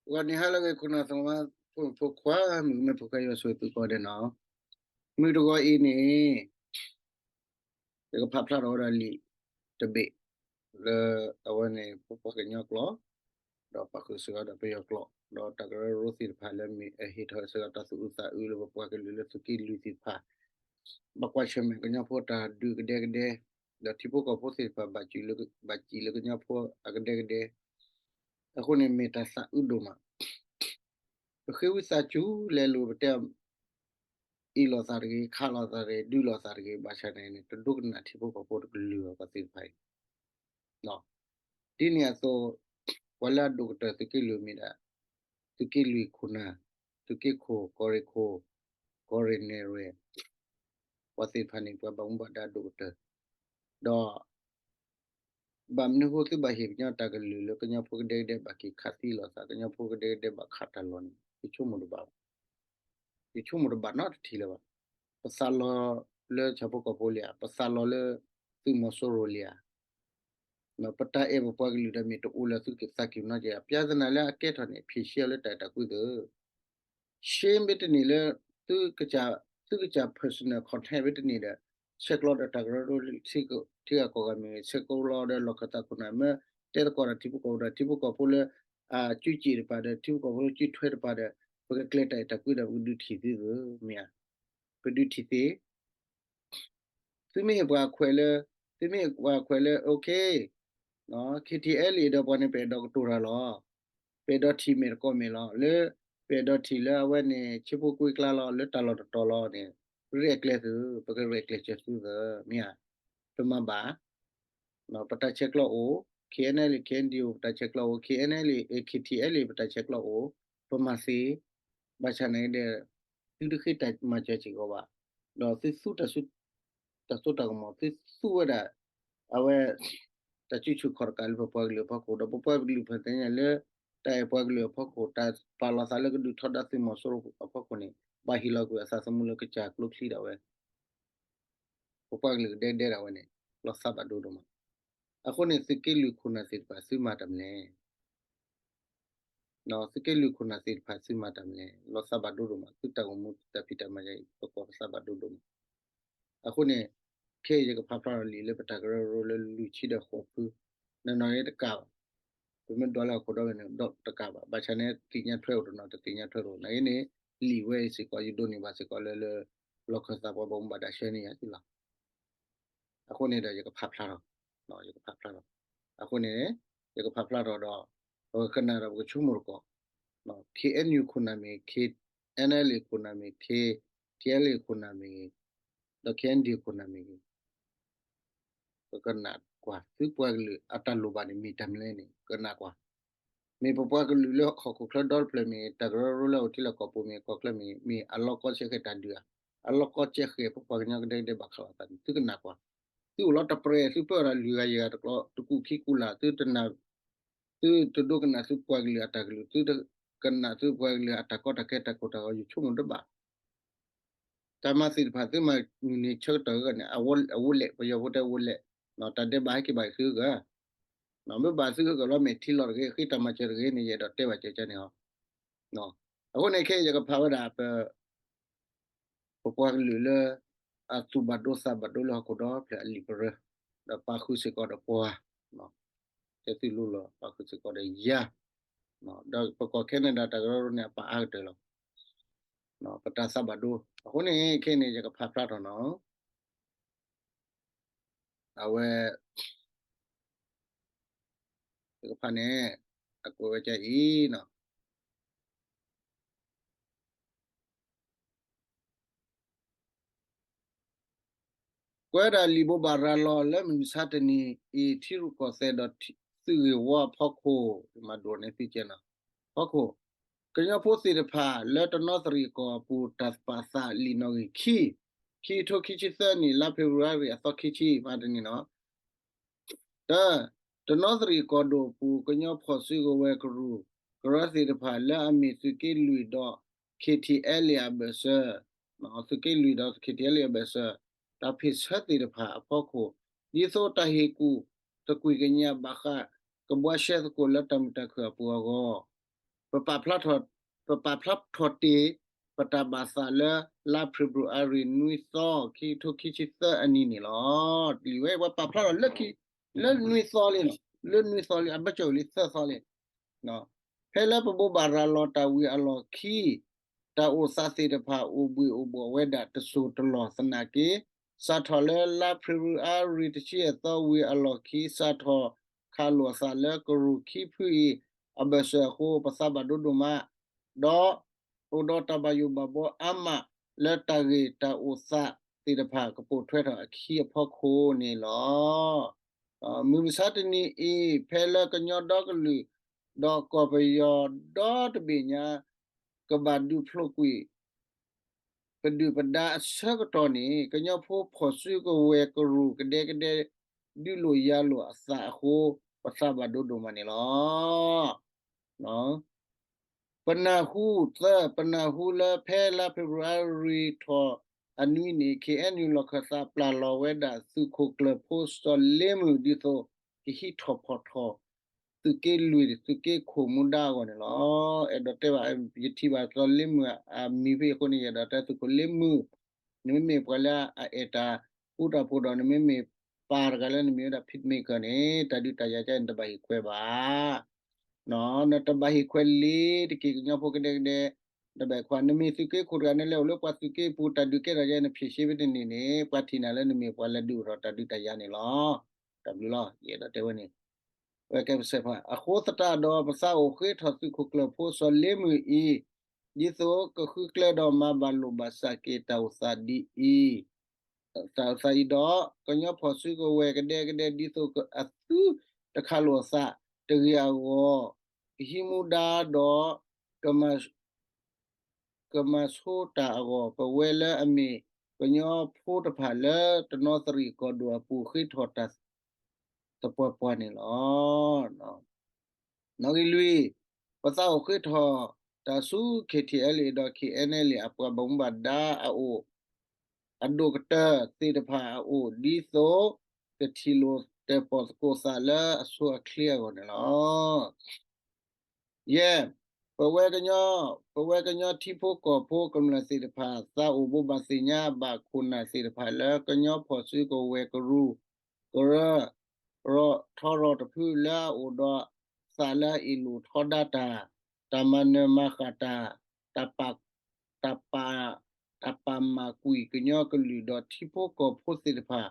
ဂီၤနံၤဟါလၢအဂ့ၤ ခိၣ်နၢ်သရၣ်ဖိမုၣ်ဖိခွါ မုၢ်မ့ၢ်ဖိခွါ ယွၤဆိၣ်ဂ့ၤသုကိးဂၤဒဲးနီၤ. မုၢ်တဂီၤအံၤန့ၣ် ယကဖးဖျါထီၣ်ဝဲဒၣ်လံာ်တဘ့ၣ် လၢအဝဲန့ၣ် ပပှၤကညီကျိာ် ဒီးပာ်ဃုာ်စ့ၢ်ကီးဒီးပယီၤကျိာ် ဒီးတၢ်ကရၢကရိသ့ၣ်တဖၣ်လၢမ့ၢ်အဟ့ၣ်ထီၣ်စ့ၢ်ကီးတၢ်သူၣ်အုးသးအုးလၢပပှၤကလုာ်လၢ သုးက့လွံၢ်သ့ၣ်တဖၣ် ဘၣ်ကွၢ်ဆၢၣ်မဲာ်ကညီဖိတၢ်ဒုးကဒဲကဒဲ ဒီးထံဖိကီၢ်ဖိသ့ၣ်တဖၣ် ဘၣ်စူးလၢကညီဖိအကဒဲကဒဲ အဃိန့ၣ် မ့ၢ်တၢ်သးအုးဒိၣ်မး ပဃ့ဝံသးစူၤလဲၤလိာ် ပတဲ အ့ၣ်လိာ်သးတဂ့ၤ, ခးလိာ်သးတဂ့ၤ, ဒုးလိာ်သးတဂ့ၤ, ဘၣ်ဆၣ်န့ၣ်န့ၣ် တဒိကနၣ်ထံဖိကီၢ်ဖိတကလုာ်အဂီၢ်သ့ၣ်တဖၣ်အံၤ. ဒ်န့ၣ်အသိး ပှၤလၢအဒိၣ်ကတၢၢ်သုးက့လွံၢ်မ့ၢ်ဒၣ် သုးက့လွံၢ်ခိၣ်နၢ်, သုးက့ခိၣ်, ကီၢ်ရ့ၣ်ခိၣ်, ကီၢ်ရ့ၣ်နဲၣ်ရွဲၣ်, ပှၤသ့ၣ်တဖၣ်န့ၣ် ပှၤဘၣ်မူဘၣ်ဒါဒိၣ်ကတၢၢ်, ဒီး ဘၣ်မနုၤဃိသုဘၣ်ဟ့ၣ်ကညီတၢ်ကလုၢ်လၢကညီဖိကဒဲကဒဲဘၣ်က့ၤခးသံလိာ်သး, ကညီဖိကဒဲကဒဲဘၣ်ခးတၢ်လီၤန့ၣ် ယဆိကမိၣ်တဘၣ်ဘၣ်. ယဆိကမိၣ်တဘၣ်နီတထံၣ်လၢၤဘၣ်. ပသးလီၤလၢဆၣ်ဖိကီၢ်ဖိလံဧါ, ပသးလီၤလၢသုးမီၤစိရိၤလံဧါ, ပတၢ်အဲၣ်ပပှၤကလုာ်ဒီးမ့ၢ်တအိၣ်လၢသုသးကံၢ်နီတက့ၢ်ဧါ. ပျၢသနာ်လၢအကဲထီၣ်န့ၣ် ဖံးရှဲလၢတၢ်အဲၣ်တၢ်ကွံသ့ၣ် ရှ့မ့ၢ်တန့ၢ်လၢ သုကစၢ် သုကစၢ် personal contact မ့ၢ်တန့ၢ်ဒီး ဆဲးကျိးဒီးတၢ်ကရၢကရိထံဂၤကီၢ်ဂၤမ့ၢ်ဂ့ၤ, ဆဲးကျိးလီၤဒီးလီၢ်ခၢၣ်သးခိၣ်နၢ် မ့ၢ်တဲသကိးဒီးထံဖိကီၢ်ဖိဒီး ထံဖိကီၢ်ဖိလၢ အစုက့ၣ်တပၤဒီး ထံဖိကီၢ်ဖိလၢစုထွဲတပၤဒီး ပကကျဲၤတၢ်အဲၣ်တၢ်ကွံဒီး ပကဒုးထံၣ်သုသ့ၣ်ဧၢ, မ့ၢ်ဧါ. ပဒုးထံၣ်သ့ သုမ့ၢ်ဟ့ၣ်ပှၤခွဲးလၢ, သုမ့ၢ်ဟ့ၣ်ပှၤခွဲးလၢ okay, KTLA ဒီးပှၤန့ၣ် ပအဲၣ်ဒိးကတိၤတၢ်လီၤ. ပအဲၣ်ဒိးထံၣ်မ့ၢ်တကိးမ့ၢ်လီၤ. လၢ ပအဲၣ်ဒိးထံၣ်လၢအဝဲန့ၣ် ဆ့ဖိကွ့ကျါလီၤ, လၢတၢ်လီၢ်တတီၤလီၤန့ၣ် ရဲၣ်ကျဲၤသု, ပကရဲၣ်ကျဲၤစၢၤသုသ့ၣ်ဧၢ, မ့ၢ်ဧါ. ပမၤဘၣ် ပတၢ်ဆဲးကျိးအိၣ်, KNLA KNDO ပတၢ်ဆဲးကျိးအိၣ်, KNLA KTLA ပတၢ်ဆဲးကျိးအိၣ်, ပမၤသ့, ဘၣ်ဆၣ်န့ၣ်ဒီး သုတဃ့တၢ်မၤစၢၤစ့ၢ်ကီးဘၣ်, ဒီးသုသူတၢ်စိတၢ်ကမီၤ, သုသူဝဲဒၣ် အဝဲ တၢ်စုဆူၣ်ခီၣ်တကးလၢပပှၤကလုာ်အဖီခိၣ်, ဒီးပပှၤကလုာ်ဖဲသ့ၣ်ညါလၢ တၢ်အဲၣ်ပှၤကလုာ်အဖီခိၣ်, တၢ်ပာ်လီၤသးလၢကဒုးထီဒါသုးမီၤစိရိၤအဖီခိၣ်န့ၣ် ဘၣ်ဟ့ၣ်လီၤကွံာ်အသးသမူလၢကစၢ်ကျိချံဒၣ်ဝဲ ပပှၤကလုာ်ကဒဲကဒဲဒၣ်ဝဲန့ၣ် လီၤသးဘၣ်ဒိဒိၣ်မး. အဃိန့ၣ် သုးက့လွံၢ်ခိၣ်နၢ်သ့ၣ်တဖၣ် သုမၤတၢ်မနုၤလဲၣ်. သုးက့လွံၢ်ခိၣ်နၢ်သ့ၣ်တဖၣ် သုမၤတၢ်မနုၤလဲၣ်, လီၤသးဘၣ်ဒိဒိၣ်မး, သုတၢ်ဂီၤမူတၢ်ဖံးတၢ်မၤယၤအံၤ ပကိးပသးဘၣ်ဒိဒိၣ်မး. အဃိန့ၣ် ခဲအံၤယကဖးဖျါထီၣ်လံာ်လၢပတၢ်ကရၢကရိလၢလွံၢ်ဆံဒီးဃိးဖု, နီၢ်နီၢ်န့ၣ်တကးဘၣ်, ပမ့ၢ်ဒွးလၢဟီၣ်ခိၣ်ဒီဘ့ၣ်န့ၣ် ဒီးတကးဘၣ်, ဘၣ်ဆၣ်န့ၣ် သ့ၣ်ညါထွဲအိၣ်တနီၤ တသ့ၣ်ညါထွဲတအိၣ်, နာ်က့န့ၣ် လံာ်ဝဲအံၤစ့ၢ်ကီး ယဒိးန့ၢ်ဘၣ်စ့ၢ်ကီးလၢ လၢ လီၢ်ခၢၣ်သးပှၤဘၣ်မူဘၣ်ဒါဆှၢန့ၢ်ယၤသုလီၤ. အဃိန့ၣ်ဒီးယကဖးဖျါထီၣ်, ယကဖးဖျါထီၣ်, အဃိန့ၣ် ယကဖးဖျါထီၣ်ဒီး ပကကနၣ်ဒီးပကဆိကမိၣ်တက့ၢ်, KNU ခိၣ်နၢ်မ့ၢ်ဂ့ၤ, KNLA ခိၣ်နၢ်မ့ၢ်ဂ့ၤ, KTLA ခိၣ်နၢ်မ့ၢ်ဂ့ၤ, ဒီး KNDO ခိၣ်နၢ်မ့ၢ်ဂ့ၤ ပကနၣ်ကွၢ် သုပှၤကလုာ်အတၢ်လိၣ်ဘၣ်န့ၣ် မ့ၢ်တၢ်မနုၤလဲၣ်န့ၣ် ကနၣ်ကွၢ်. မ့ၢ်ပပှၤကလုာ်လၢဟီၣ်ခိၣ်ချၢဒီတဖျၢၣ်မ့ၢ်ဂ့ၤ, တၢ်ကရၢကရိလၢအအိၣ်ထံလီၢ်ကီၢ်ပူၤမ့ၢ်ဂ့ၤ, ကီၢ်ချၢမ့ၢ်ဂ့ၤ, မ့ၢ်အလီၢ်ကီစဲဃဲၤတၢ်ဒုးဧါ, အလီၢ်ကီစဲဃဲၤပပှၤကညီကဒဲကဒဲဘၣ်ခးလိာ်သးန့ၣ် သုကနၣ်ကွၢ်. သုအိၣ်လီၤတပှဲၤ သုပၢၢ်တၢ်လွံၢ်ဂၤယဲၢ်ဂၤတကျိၤ တကူာ်ခံကူာ်လၢ် သုတနၢ် သုတဒိကနၣ်သုပှၤကလုာ်အတၢ်ကလုၢ်, သုတကနၣ်သုပှၤကလုာ်အတၢ်ကီတၢ်ခဲတၢ်ကိၢ်တၢ်ဂီၤ ယဆိကမိၣ်တဘၣ်. တၢ်မၤသ့ၣ်တဖၣ် သုမၤမုၢ်နံၤဆၢကတီၢ်ဂ့ၤန့ၣ် အဝဲလဲၣ်, ပယီၤဖိတဲအဝဲလဲၣ်, တၢ်ဒဲးဘးဟဲက့ၤဘၣ်သုဂ့ၤ, မ့ၢ်ဘၣ်သုဂ့ၤလီၤ မ့ၢ်ထံလီၤတဂ့ၤ ဃ့တၢ်မၤစၢၤတဂ့ၤန့ၣ် ယအဲၣ်ဒိးတဲဘၣ်စၢၤကန့ၣ်ဟီ. အဃိန့ၣ်ခဲအံၤယကဖးဝဲဒၣ် ပ ပပှၤကလုာ်လၢ အသူၣ်ဘၣ်ဒိသးဘၣ်ဒိလၢဟီၣ်ခိၣ်ဒီဖျၢၣ်အလံာ်ပရၢ, ဒီးပာ်ဃုာ်စ့ၢ်ကီးဒီးပှၤ, တဲသုလိၤလီၤ ပာ်ဃုာ်စ့ၢ်ကီးဒီးယၤ, ဒီးပကီၢ်ခဲနဒၤတၢ်ကရၢကရိန့ၣ် အပာ်အါကတၢၢ်လီၤ. ပတၢ်သးဘၣ်ဒိ, အဃိန့ၣ် ခဲအံၤန့ၣ် ယကဖးဖျါထီၣ်နီၤ အဝဲ တကဖၣ်န့ၣ် အကွဲးဝဲဒ်အံၤနီၤ, ကွဲးဒၣ်လံာ်ဘိးဘၣ်ရၤလီၤလၢမုၢ်မဆါတနံၤအံၤ ထံရူၢ်ကီၢ်သဲးဒီးသုးဂ့ၢ်ဝီအဖီခိၣ်, မၤဒိးန့ၢ်သုကဲနီၤ, ဖီခိၣ်, ကညီဖိသ့ၣ်တဖၣ်လၢတနီသရံၣ်ကီၢ်အပူၤ တၢ်ပာ်သးလံာ်နီၣ်ဂံၢ်ခံ, ခံကထိခံဆံသၢနံၣ် လါဖ့ၤဘြူၤအါရံၤအသီခံဆံ မဟါတနံၤနီၤ တၢ, တနီသရံၣ်ကီၢ်ဒိၣ်အပူၤ ကညီဖီၣ်စုကဝဲၤကရူၢ်ကရၢသ့ၣ်တဖၣ် လၢအမ့ၢ်သုးက့လွံၢ်ဒီး KTLA အဘၢၣ်စၢၤ, သုးက့လွံၢ်ဒီး KTLA အဘၢၣ်စၢၤ တၢ်ဖ့ၣ်ဆၢသ့ၣ်တဖၣ်အဖီခိၣ် ဒ်သိးတၢ်ဟ့ၣ်ကူၣ်တကွံာ်ကညးဘၣ်ဃး ကဘှါရှဲသကိးလၢတၢ်မုာ်တၢ်ခုၣ်အပူၤအဂီၢ် ပပာ်ဖျါထီၣ်, ပပာ်ဖျါထီၣ်တ့ၢ် ပတၢ်ဘၣ်သးလၢ လါဖ့ၤဘြူၤအါရံၤ နွံသီ ခံကထိခံဆံသၢအနံၤန့ၣ်လီၤ. လံာ်ဝဲ ပှၤပာ်ဖျါထီၣ်လၢခံ, လၢနွံသီလံလီၤ, လၢနွံသီလံ, အဘၢၣ်စၢၤဝံၤလံသၢသီလံ. ဖဲလၢပဘိးဘၣ်ရၤလီၤတၢ်ဝံၤအလီၢ်ခံ တၢ်အိၣ်သးသ့ၣ်တဖၣ်အိၣ်ဘှံးအိၣ်ဘှီၣ်ဝဲဒၣ်တစိၢ်တလီၢ်သနာ်က့ စးထီၣ်လၢလါဖ့ၤဘြူၤအါရံၤ တဆံယဲၢ်သီဝံၤအလီၢ်ခံ စးထီၣ်ခးလိာ်အသးလၢကရူၢ်ခံဖုအံၤ အဘၢၣ်စၢၤအဃိ ပသးဘၣ်ဒိဒိၣ်မး, ဒီးအိၣ်ဒီးတၢ်ဘၣ်ယိၣ်ဘၣ်ဘှီအါမး လၢတၢ်ဂ့ၢ်တၢ်အိၣ်သးသ့ၣ်တဖၣ်ကပိာ်ထွဲထီၣ်အခံအဖီခိၣ်န့ၣ်လီၤ. မုၢ်မဆါတနံၤအံၤ ဖဲလၢကညီဒီကလုာ် ဒီးကီၢ်ပယီၤဒီတဘ့ၣ်ညါ ကဘၣ်ဒုးဖျိးကွံာ် ပဒုၣ်ပဒါအဆၢကတီၢ်န့ၣ် ကညီဖိဖီၣ်စုကဝဲၤကရူၢ်ကဒဲကဒဲ ဒုးလိာ်ယၤလိာ်အသးအဃိ ပသးဘၣ်ဒိဒိၣ်မးန့ၣ်လီၤ. ပနၢ်ဟူသၢ, ပနၢ်ဟူလၢဖဲလါဖ့ၤဘြူၤအါရံၤထီၣ်အနွံန့ၣ် ခ့ၣ်အဲၣ်ယူၣ် လီၢ်ခၢၣ်သးပျၢ်လီၤဝဲဒၣ်သုးခိၣ်ကျၢၢ်ဖိစီၤလ့မုၢ် ဒ်သိးကဟံးထီၣ်ဖီၣ်ထီၣ် သုးက့လွံၢ် သုးက့ခိၣ်မူဒါအဂီၢ်န့ၣ်လီၤ. အဲၣ်ဒိးတဲဘၣ် ယထံၣ်ဘၣ်စီၤလ့မုၢ်အမံၤဖဲအံၤအဃိန့ၣ် ယအဲၣ်ဒိးတဲသုးခိၣ်လ့မုၢ်, နမ့မ့ၢ်ပှၤလၢအအဲၣ်တၢ်ဃူတၢ်ဖိးဒီး နမ့မ့ၢ်ပၢ်တဂၤလၢနမ့ၢ်ဝဲဒၣ် peacemaker န့ၣ် တၢ်ဒုးတၢ်ယၤကဲ နတဘၣ်ဟ့ၣ်ခွဲးဘၣ် နတဘၣ်ဟ့ၣ်ခွဲးလ့ၤတက့ၢ် ကညီဖိကဒဲကဒဲ, နဘၣ်ခွါ နမ့ၢ်သုးက့ခိၣ်တဂၤ နလဲၤအိၣ်လၢပှၤသုးက့ပူၤ တၢ်ဒုးကဲထီၣ်ယဲ နဖျ့ၣ်ရှ့ဝဲတန့ၢ်န့ၣ် ပှၤထံၣ်နၤလၢနမ့ၢ်ပှၤလၢဒုးအိၣ်ထီၣ်တၢ်ဒုးတၢ်ယၤန့ၣ်လီၤ. တၢ်ဘျုးလီၤ ယအဲၣ်ဒိးတဲဝဲန့ၣ် ဝဲကဲပစဲးဖး အဃိသတးဒီး ပသးအိၣ်ဃ့ထီၣ်သုးခိၣ်ကျၢၢ်ဖိစီၤလ့မုၢ်အံၤ ဒ်သိးကဃုကျဲဒီးမၤဘၣ်လိာ်ဘၣ်စးက့ၤတၢ်အိၣ်သးဒ်အံၤ တၢ်အိၣ်သးအံၤဒီး ကညီဖီၣ်စုကဝဲၤကဒဲကဒဲ ဒ်သိးအသုတခးလိာ်အသးတဂ့ၤအဂီၢ် ကဟံးမူဒါဒီး ကမၤဆိတၢ်အဂီၢ် ပဝဲလၢအမ့ၢ်ကညီဖိတဖၣ်လၢတနီသရံၣ်ကီၢ်ဒိၣ်အပူၤ ဃ့ထီၣ်တၢ်သပှၢ်ပှၢ်န့ၣ်လီၤ. နီၣ်ဂံၢ်လွံၢ်, ပသးအိၣ်ဃ့ထီၣ်တၢ်ဆူ KTLA ဒီး KNLA အပှၤဘၣ်မူဘၣ်ဒါအအိၣ် အဒိၣ်ကတၢၢ်သ့ၣ်တဖၣ်အအိၣ် ဒ်သိးကထံၣ်လိာ်တဲာ်ပီၣ်သကိးသးလၢအဆိအချ့အဂီၢ်န့ၣ်လီၤ. ယဲၢ်, ပဝဲကညီ, ပဝဲကညီထံဖိကီၢ်ဖိကမျၢၢ်သ့ၣ်တဖၣ် သးအိၣ်ဘိးဘၣ်သ့ၣ်ညါဘၣ်ခိၣ်နၢ်သ့ၣ်တဖၣ်လၢ ကညီဖီၣ်စုကဝဲၤကရူၢ်ကရၢ ထီရီၣ်တဖုလၢအအိၣ်ဒီးသးလၢအအ့ၣ်လိာ်ထီဒါတၢ်, တၢ်မၤနၢၤမၤဃၣ်တၢ်, တၢ်ပာ်, တၢ်ပာ်, တၢ်ပာ်မၢ်ကွံာ်ကညီကလုာ်ဒီးထံဖိကီၢ်ဖိသ့ၣ်တဖၣ်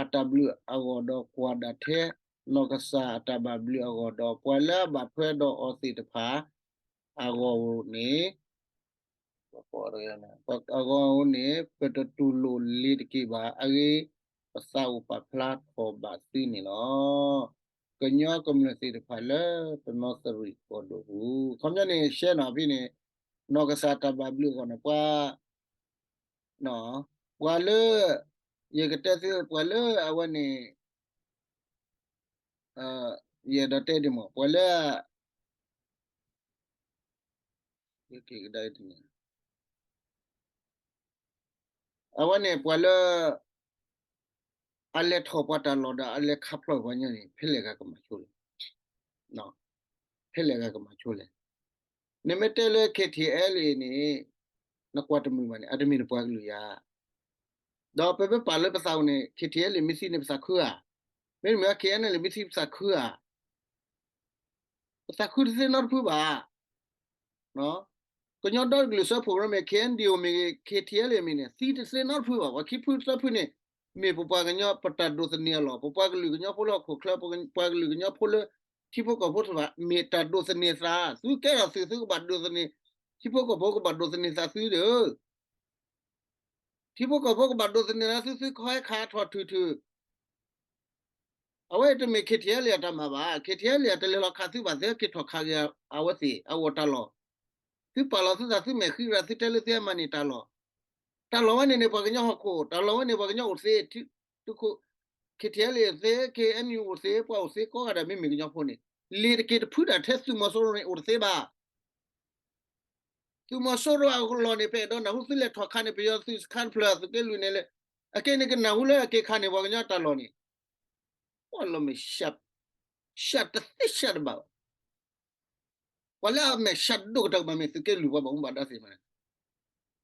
အတၢ်ဘျုးအဂီၢ်ဒီးကွၢ်ဒၣ်ထဲ နီၢ်ကစၢ်အတၢ်ဘၣ်ဘျုးအဂီၢ်ဒီး ပှၤလၢအဘၣ်ထွဲဒီးအီၤသ့ၣ်တဖၣ်အဂီၢ်န့ၣ် အဂီၢ်န့ၣ် ပတတူၢ်လိာ်လ့ၤတက့ၢ်ဘၣ်. အဂ့ၢ် ပသးအိၣ်ပာ်ဖျါထီၣ်ဘၣ်သုန့ၣ်လီၤ. ကညီကမျၢၢ်သ့ၣ်တဖၣ်လၢတနီသရံၣ်ကီၢ်ဒိၣ်ပူၤ ခီပညီန့ၣ် ရှဲနီၤဖဲန့ၣ် နီၢ်ကစၢ်တၢ်ဘၣ်ဘျုးအဂီၢ်န့ၣ် ပှၤ ပှၤလၢ ယကတဲသု ပှၤလၢအဝဲန့ၣ် ယအဲၣ်ဒိးတဲဒ်မး ပှၤလၢ အဝဲန့ၣ် ပှၤလၢ အလဲၤထီၣ်ပှၤတၢ်လီၢ်ဒီး အလဲၤခးဖျိပှၤညီန့ၣ် ဖဲလဲၣ်ဂၤကမၤဆိလဲၣ်. ဖဲလဲၣ်ဂၤကမၤဆိလဲၣ်. နမ့ၢ်တဲလၢ KTLA န့ၣ် နကွၢ်တမုာ်ဘၣ်န့ၣ် အတမ့ၢ်တပှၤကလုာ်ယါ ဒီးပမ့ၢ်ပာ်လၢပသးအိၣ်န့ၣ် KTLA မ့ၢ်သံန့ၣ် ပသးခုဧါ. မ့တမ့ၢ် KNLA မ့ၢ်သံ ပသးခုဧါ. ပသးခုတသ့နီတဖုဘၣ်. ကညီဒီကလုာ်စၢဖှိၣ်ကရၢမ့ၢ် KNDO မ့ၢ်ဂ့ၤ KTLA မ့ၢ်န့ၣ် သံတသ့နီတဖုဘၣ်. ပှၤခံဖုသၢဖုန့ၣ် မ့ၢ်ပပှၤကညီ ပတၢ်ဒိးသန့ၤအလီၢ်, ပပှၤကလုာ်ကညီဖိလၢဟီၣ်ခိၣ်ချၢ, ပပှၤကလုာ်ကညီဖိလၢ ထံဖိကီၢ်ဖိတဖၣ် မ့ၢ်တၢ်ဒိးသန့ၤသး, သုကဲထီၣ်သုး သုကဘၣ်ဒိးသန့ၤ, ထံဖိကီၢ်ဖိကဘၣ်ဒိးသန့ၤသးသုဒီး ထံဖိကီၢ်ဖိကဘၣ်ဒိးသန့ၤသးသု, သုကဟဲခးထီၣ်ထုးထုး, အဝဲတမ့ၢ် KTLA အတၢ်မၤဘၣ်, KTLA တလဲၤလီၤခးသုဘၣ်, သုက့ၤထီၣ်ခးက့ၤအဝဲသ့ၣ် အဂီၢ်တၢ်လီၢ်, သုပာ်လီၤသုသး သုမဲာ်ဃံရၤ သုတဲလၢသုဟဲမၤန့ၢ်တၢ်လီၢ်, တၢ်လီၢ်ဝဲန့ၣ်န့ၣ် ပှၤကညီဟီၣ်ခိၣ်, တၢ်လီၢ်ဝဲန့ၣ် ပှၤကညီအိၣ်သ့, သုးခိၣ် KTLA အိၣ်သ့, KNU အိၣ်သ့, ပှၤအိၣ်သ့ကိးဂၤဒဲး မ့မ့ၢ်ကညီဖိန့ၣ်, လ့ၤတက့ၤတဖုတၢ်ထဲသုးမီၤစိရိၤန့ၣ် အိၣ်တသ့ဘၣ်. သုးမီၤစိရိၤအလီၢ်န့ၣ် ပအဲၣ်ဒိးနၢ်ဟူ သုလဲၤထီၣ်ခးန့ၣ် ပယီၤသုးစခါတဖျၢၣ် သုးက့လွံၢ်န့ၣ်လၢ, အကဲန့ၣ်ကနၢ်ဟူလၢအက့ၤခးန့ၢ်ပှၤကညီတၢ်လီၢ်န့ၣ်, ပှၤလီၤမ့ၢ် ရှၢတသ့ရှၢတဘၣ်ဘၣ်. ပှၤလၢအမဲာ်ဆှးဒိၣ်ကတၢၢ်ကဘၣ်မ့ၢ်သုးက့လွံၢ်ပှၤဘၣ်မူဘၣ်ဒါသ့ၣ်မးန့ၣ်,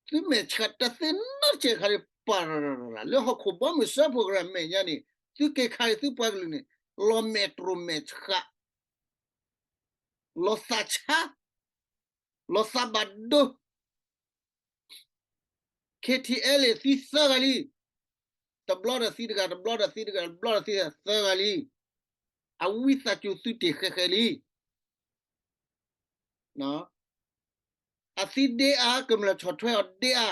သုမဲာ်ဆှးတသ့နီတစဲးခါဒီး ပာ်ရၤရၤရၤ လၢဟီၣ်ခိၣ်ဘီမုၢ်စၢဖှိၣ်ကရၢမဲာ်ညါန့ၣ် သုက့ၤခးအံၤသုပှၤကလုာ်န့ၣ် လီၤမဲာ်တြိာ်မဲာ်ဆှး, လီၤသးဆါ, လီၤသးဘၣ်ဒိ KTLA သံသၢဂၤလံ, တဘျီဒီးသံတဂၤ, တဘျီဒီးသံတဂၤ, တဘျီဒီးသံသၢဂၤလံ, အဝံသးစူၤသုတ့ၢ်ဃဲးဃဲးလံ. အသံဒ့အါ ကမျၢၢ်ဆီၣ်ထွဲအီၤဒ့အါ,